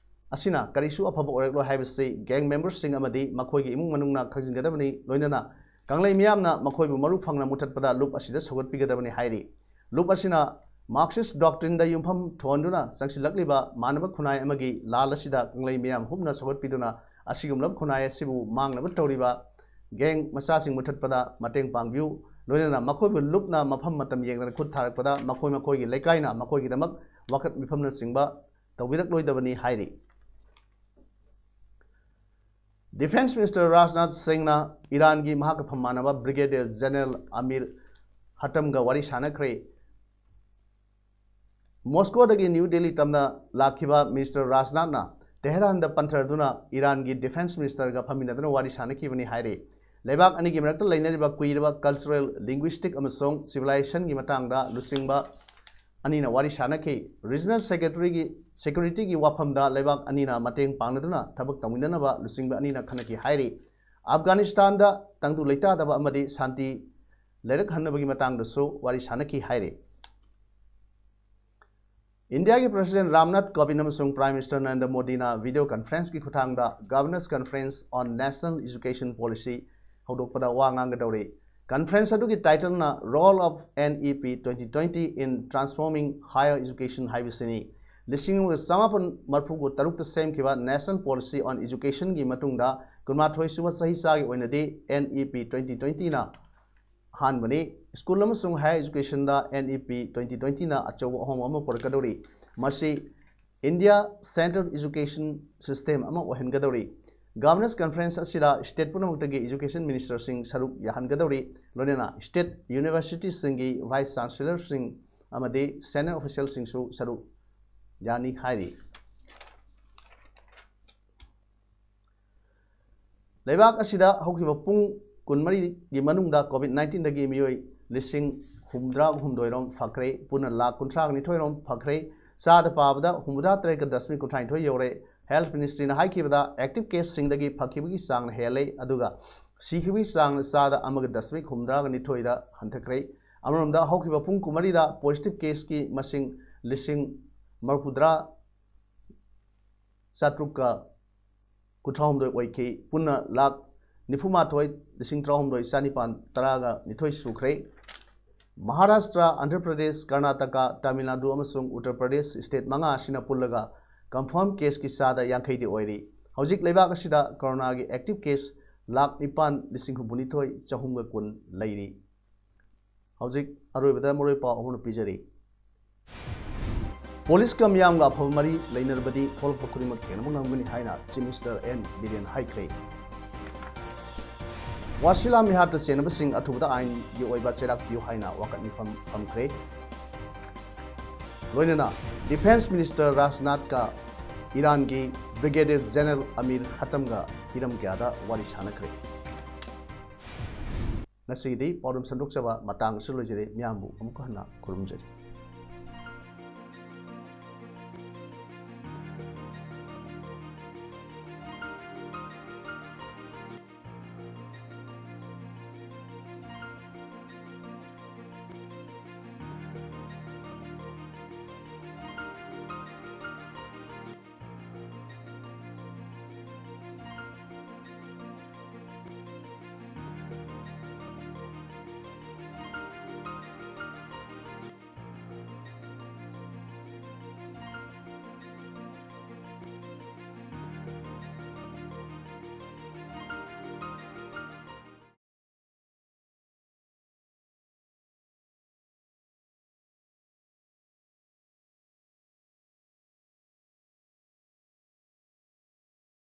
ꯑꯁꯤꯅ ꯀꯔꯤꯁꯨ ꯑꯐꯕ ꯑꯣꯏꯔꯛꯂꯣꯏ ꯍꯥꯏꯕꯁꯤ gang memberꯁꯤꯡ ꯑꯃꯗꯤ ꯃꯈꯣꯏꯒꯤ ꯏꯃꯨꯡ ꯃꯅꯨꯡꯅ ꯈꯪꯖꯤꯟꯒꯗꯕꯅꯤ꯫ ꯂꯣꯏꯅꯅ ꯀꯪꯂꯩ ꯃꯤꯌꯥꯝꯅ ꯃꯈꯣꯏꯕꯨ ꯃꯔꯨ ꯐꯪꯅ ꯃꯨꯊꯠꯄꯗ ꯂꯨꯞ ꯑꯁꯤꯗ ꯁꯧꯒꯠꯄꯤꯒꯗꯕꯅꯤ ꯍꯥꯏꯔꯤ꯫ ꯂꯨꯞ ꯑꯁꯤꯅ Marxist doctrineꯗ ꯌꯨꯝꯐꯝ ꯊꯣꯟꯗꯨꯅ ꯆꯪꯁꯤꯜꯂꯛꯂꯤꯕ ꯃꯥꯟꯅꯕ ꯈꯨꯟꯅꯥꯏ ꯑꯃꯒꯤ ꯂꯥꯜ ꯑꯁꯤꯗ ꯀꯪꯂꯩ ꯃꯤꯌꯥꯝ ꯍꯨꯞꯅ ꯁꯧꯒꯠꯄꯤꯗꯨꯅ ꯑꯁꯤꯒꯨꯝꯂꯕ ꯈꯨꯟꯅꯥꯏ ꯑꯁꯤꯕꯨ ꯃꯥꯡꯅꯕ ꯇꯧꯔꯤꯕ gang ꯃꯆꯥꯁꯤꯡ ꯃꯨꯊꯠꯄꯗ ꯃꯇꯦꯡ ꯄꯥꯡꯕꯤꯌꯨ꯫ ꯂꯣꯏꯅꯅ ꯃꯈꯣꯏꯕꯨ ꯂꯨꯞꯅ ꯃꯐꯝ ꯃꯇꯝ ꯌꯦꯡꯗꯅ ꯈꯨꯠ ꯊꯥꯔꯛꯄꯗ ꯃꯈꯣꯏ ꯃꯈꯣꯏꯒꯤ ꯂꯩꯀꯥꯏꯅ ꯃꯈꯣꯏꯒꯤꯗꯃꯛ ꯋꯥꯀꯠ ꯃꯤꯐꯝꯅꯆꯤꯡꯕ ꯇꯧꯕꯤꯔꯛꯂꯣꯏꯗꯕꯅꯤ ꯍꯥꯏꯔꯤ꯫ Defence Minister ꯔꯥꯖꯅꯥꯊ ꯁꯤꯡꯅ ꯏꯔꯥꯟꯒꯤ ꯃꯍꯥꯛꯀ ꯐꯝꯃꯥꯟꯅꯕ Brigadier General ꯑꯃꯤꯔ ꯍꯇꯝꯒ ꯋꯥꯔꯤ ꯁꯥꯟꯅꯈ꯭ꯔꯦ꯫ ꯃꯣꯁꯀꯣꯗꯒꯤ ꯅ꯭ꯌꯨ ꯗꯦꯜꯂꯤ ꯇꯝꯅ ꯂꯥꯛꯈꯤꯕ Minister ꯔꯥꯖꯅꯥꯊꯅ ꯇꯦꯍꯔꯥꯟꯗ ꯄꯟꯊꯔꯗꯨꯅ ꯏꯔꯥꯟꯒꯤ Defence Ministerꯒ ꯐꯝꯃꯤꯟꯅꯗꯨꯅ ꯋꯥꯔꯤ ꯁꯥꯟꯅꯈꯤꯕꯅꯤ ꯍꯥꯏꯔꯤ꯫ ꯂꯩꯕꯥꯛ ꯑꯅꯤꯒꯤ ꯃꯔꯛꯇ ꯂꯩꯅꯔꯤꯕ ꯀꯨꯏꯔꯕ cultural, linguistic ꯑꯃꯁꯨꯡ civilizationꯒꯤ ꯃꯇꯥꯡꯗ ꯂꯨꯆꯤꯡꯕ ꯑꯅꯤꯅ ꯋꯥꯔꯤ ꯁꯥꯟꯅꯈꯤ꯫ Regional Secretaryꯒꯤ, Securityꯒꯤ ꯋꯥꯐꯝꯗ ꯂꯩꯕꯥꯛ ꯑꯅꯤꯅ ꯃꯇꯦꯡ ꯄꯥꯡꯅꯗꯨꯅ ꯊꯕꯛ ꯇꯧꯃꯤꯟꯅꯅꯕ ꯂꯨꯆꯤꯡꯕ ꯑꯅꯤꯅ ꯈꯟꯅꯈꯤ ꯍꯥꯏꯔꯤ꯫ ꯑꯐꯒꯥꯅꯤꯁꯇꯥꯟꯗ ꯇꯪꯗꯨ ꯂꯩꯇꯥꯗꯕ ꯑꯃꯗꯤ ꯁꯥꯟꯇꯤ ꯂꯩꯔꯛꯍꯟꯅꯕꯒꯤ ꯃꯇꯥꯡꯗꯁꯨ ꯋꯥꯔꯤ ꯁꯥꯟꯅꯈꯤ ꯍꯥꯏꯔꯤ꯫ ꯏꯟꯗꯤꯌꯥꯒꯤ President ꯔꯥꯝꯅꯥꯊ ꯀꯣꯕꯤꯟꯗ ꯑꯃꯁꯨꯡ Prime Minister ꯅꯔꯦꯟꯗ꯭ꯔ ꯃꯣꯗꯤꯅ video conferenceꯀꯤ ꯈꯨꯠꯊꯥꯡꯗ Governors Conference on National Education Policy ꯍꯧꯗꯣꯛꯄꯗ ꯋꯥ ꯉꯥꯡꯒꯗꯧꯔꯤ꯫ Conference ꯑꯗꯨꯒꯤ titleꯅ Role of NEP twenty twenty in Transforming Higher Education ꯍꯥꯏꯕꯁꯤꯅꯤ꯫ ꯂꯤꯁꯤꯡ ꯑꯃꯒ ꯆꯃꯥꯄꯟ ꯃꯔꯤꯐꯨ ꯇꯔꯨꯛꯇ ꯁꯦꯝꯈꯤꯕ National Policy on Educationꯒꯤ ꯃꯇꯨꯡꯗ ꯀꯨꯟꯃꯥꯊꯣꯏ ꯁꯨꯕ ꯆꯍꯤ ꯆꯥꯒꯤ ꯑꯣꯏꯅꯗꯤ NEP twenty twentyꯅ ꯑꯍꯥꯟꯕꯅꯤ꯫ ꯁ꯭ꯀꯨꯜ ꯑꯃꯁꯨꯡ higher ꯑꯦꯖꯨꯀꯦꯁꯟꯗ N E P twenty twenty ꯅ ꯑꯆꯧꯕ ꯑꯍꯣꯡꯕ ꯑꯃ ꯄꯨꯔꯛꯀꯗꯧꯔꯤ꯫ ꯃꯁꯤ India Central Education System ꯑꯃ ꯑꯣꯏꯍꯟꯒꯗꯧꯔꯤ꯫ ꯒꯚꯔꯅꯔꯁ ꯀꯟꯐꯔꯦꯟꯁ ꯑꯁꯤꯗ ꯁ꯭ꯇꯦꯠ ꯄꯨꯝꯅꯃꯛꯇꯒꯤ ꯑꯦꯖꯨꯀꯦꯁꯟ ꯃꯤꯅꯤꯁꯇꯔꯁꯤꯡ ꯁꯔꯨꯛ ꯌꯥꯍꯟꯒꯗꯧꯔꯤ꯫ ꯂꯣꯏꯅꯅ ꯁ꯭ꯇꯦꯠ ꯌꯨꯅꯤꯚꯔꯁꯤꯇꯤꯁꯤꯡꯒꯤ ꯚꯥꯏꯁ ꯆꯥꯟꯁꯦꯂꯔꯁꯤꯡ ꯑꯃꯗꯤ ꯁꯦꯅꯤꯌꯔ ꯑꯣꯐꯤꯁꯤꯌꯦꯜꯁꯤꯡꯁꯨ ꯁꯔꯨꯛ ꯌꯥꯅꯤ ꯍꯥꯏꯔꯤ꯫ ꯂꯩꯕꯥꯛ ꯑꯁꯤꯗ ꯍꯧꯈꯤꯕ ꯄꯨꯡ ꯀꯨꯟꯃꯔꯤꯒꯤ ꯃꯅꯨꯡꯗ COVID nineteen ꯗꯒꯤ ꯃꯤꯑꯣꯏ ꯂꯤꯁꯤꯡ ꯍꯨꯝꯐꯨꯇꯔꯥ ꯍꯨꯝꯗꯣꯏ ꯔꯣꯝ ꯐꯈ꯭ꯔꯦ꯫ ꯄꯨꯟꯅ ꯂꯥꯈ ꯀꯨꯟꯊ꯭ꯔꯥꯒ ꯅꯤꯊꯣꯏ ꯔꯣꯝ ꯐꯈ꯭ꯔꯦ꯫ ꯆꯥꯗ ꯄꯥꯕꯗ ꯍꯨꯝꯐꯨꯇꯔꯥ ꯇꯔꯦꯠꯀ ꯗꯁꯃꯤꯛ ꯀꯨꯟꯊ꯭ꯔꯥꯅꯤꯊꯣꯏ ꯌꯧꯔꯦ꯫ ꯍꯦꯜꯊ ꯃꯤꯅꯤꯁꯇ꯭ꯔꯤꯅ ꯍꯥꯏꯈꯤꯕꯗ, ꯑꯦꯛꯇꯤꯚ ꯀꯦꯁꯁꯤꯡꯗꯒꯤ ꯐꯈꯤꯕꯒꯤ ꯆꯥꯡꯅ ꯍꯦꯜꯂꯦ, ꯑꯗꯨꯒ ꯁꯤꯈꯤꯕꯒꯤ ꯆꯥꯡꯅ ꯆꯥꯗ ꯑꯃꯒ ꯗꯁꯃꯤꯛ ꯍꯨꯝꯐꯨꯇꯔꯥꯒ ꯅꯤꯊꯣꯏꯗ ꯍꯟꯊꯈ꯭ꯔꯦ꯫ ꯑꯃꯔꯣꯝꯗ, ꯍꯧꯈꯤꯕ ꯄꯨꯡ ꯀꯨꯟꯃꯔꯤꯗ ꯄꯣꯖꯤꯇꯤꯚ ꯀꯦꯁꯀꯤ ꯃꯁꯤꯡ ꯂꯤꯁꯤꯡ ꯃꯔꯤꯐꯨꯇꯔꯥ ꯆꯥꯇ꯭ꯔꯨꯛꯀ ꯀꯨꯟꯊ꯭ꯔꯥꯍꯨꯝꯗꯣꯏ ꯑꯣꯏꯈꯤ꯫ ꯄꯨꯟꯅ ꯂꯥꯈ ꯅꯤꯐꯨꯃꯥꯊꯣꯏ ꯂꯤꯁꯤꯡ ꯇꯔꯥꯍꯨꯝꯗꯣꯏ ꯆꯥꯅꯤꯄꯥꯟ ꯇꯔꯥꯒ ꯅꯤꯊꯣꯏ ꯁꯨꯈ꯭ꯔꯦ꯫ ꯃꯍꯥꯔꯥꯁꯇ꯭ꯔ, ꯑꯟꯙ꯭ꯔ ꯄ꯭ꯔꯗꯦꯁ, ꯀꯔꯅꯥꯇꯀꯥ, ꯇꯥꯃꯤꯜ ꯅꯥꯗꯨ ꯑꯃꯁꯨꯡ ꯎꯠꯇꯔ ꯄ꯭ꯔꯗꯦꯁ ꯁ꯭ꯇꯦꯠ ꯃꯉꯥ ꯑꯁꯤꯅ ꯄꯨꯜꯂꯒ ꯀꯟꯐꯥꯔꯝ ꯀꯦꯁꯀꯤ ꯆꯥꯗ ꯌꯥꯡꯈꯩꯗꯤ ꯑꯣꯏꯔꯤ꯫ ꯍꯧꯖꯤꯛ ꯂꯩꯕꯥꯛ ꯑꯁꯤꯗ ꯀꯣꯔꯣꯅꯥꯒꯤ ꯑꯦꯛꯇꯤꯚ ꯀꯦꯁ ꯂꯥꯈ ꯅꯤꯄꯥꯟ ꯂꯤꯁꯤꯡ ꯍꯨꯝꯐꯨꯅꯤꯊꯣꯏ ꯆꯍꯨꯝꯒ ꯀꯨꯟ ꯂꯩꯔꯤ꯫ ꯍꯧꯖꯤꯛ ꯑꯔꯣꯏꯕꯗ ꯃꯔꯨꯑꯣꯏꯕ ꯄꯥꯎ ꯑꯃ ꯄꯤꯖꯔꯤ꯫ ꯄꯨꯂꯤꯁꯀ ꯃꯤꯌꯥꯝꯒ ꯑꯐꯕ ꯃꯔꯤ ꯂꯩꯅꯔꯕꯗꯤ ꯊꯣꯛꯂꯛꯄ ꯈꯨꯗꯤꯡꯃꯛ ꯊꯦꯡꯅꯕ ꯉꯝꯒꯅꯤ ꯍꯥꯏꯅ ꯆꯤꯐ ꯃꯤꯅꯤꯁꯇꯔ ꯑꯦꯟ ꯕꯤꯔꯦꯟ ꯍꯥꯏꯈ꯭ꯔꯦ꯫ ꯋꯥꯁꯤꯂꯥ ꯃꯤꯍꯥꯠꯇ ꯆꯦꯟꯅꯕꯁꯤꯡ ꯑꯊꯨꯕꯗ ꯑꯥꯏꯟꯒꯤ ꯑꯣꯏꯕ ꯆꯩꯔꯥꯛ ꯄꯤꯌꯨ ꯍꯥꯏꯅ ꯋꯥꯀꯠ ꯃꯤꯐꯝ ꯐꯝꯈ꯭ꯔꯦ꯫ ꯂꯣꯏꯅꯅ ꯗꯤꯐꯦꯟꯁ ꯃꯤꯅꯤꯁꯇꯔ ꯔꯥꯖꯅꯥꯊꯀ ꯏꯔꯥꯟꯒꯤ ꯕ꯭ꯔꯤꯒꯦꯗꯤꯌꯔ ꯖꯦꯅꯔꯦꯜ ꯑꯃꯤꯔ ꯍꯇꯝꯒ ꯍꯤꯔꯝ ꯀꯌꯥꯗ ꯋꯥꯔꯤ ꯁꯥꯟꯅꯈ꯭ꯔꯦ꯫ ꯉꯁꯤꯒꯤꯗꯤ ꯄꯥꯎꯗꯝ ꯁꯟꯗꯣꯛꯆꯕ ꯃꯇꯥꯡ ꯑꯁꯤꯗ ꯂꯣꯏꯖꯔꯦ꯫ ꯃꯤꯌꯥꯝꯕꯨ ꯑꯃꯨꯛ ꯍꯟꯅ ꯈꯨꯔꯨꯝꯖꯔꯤ꯫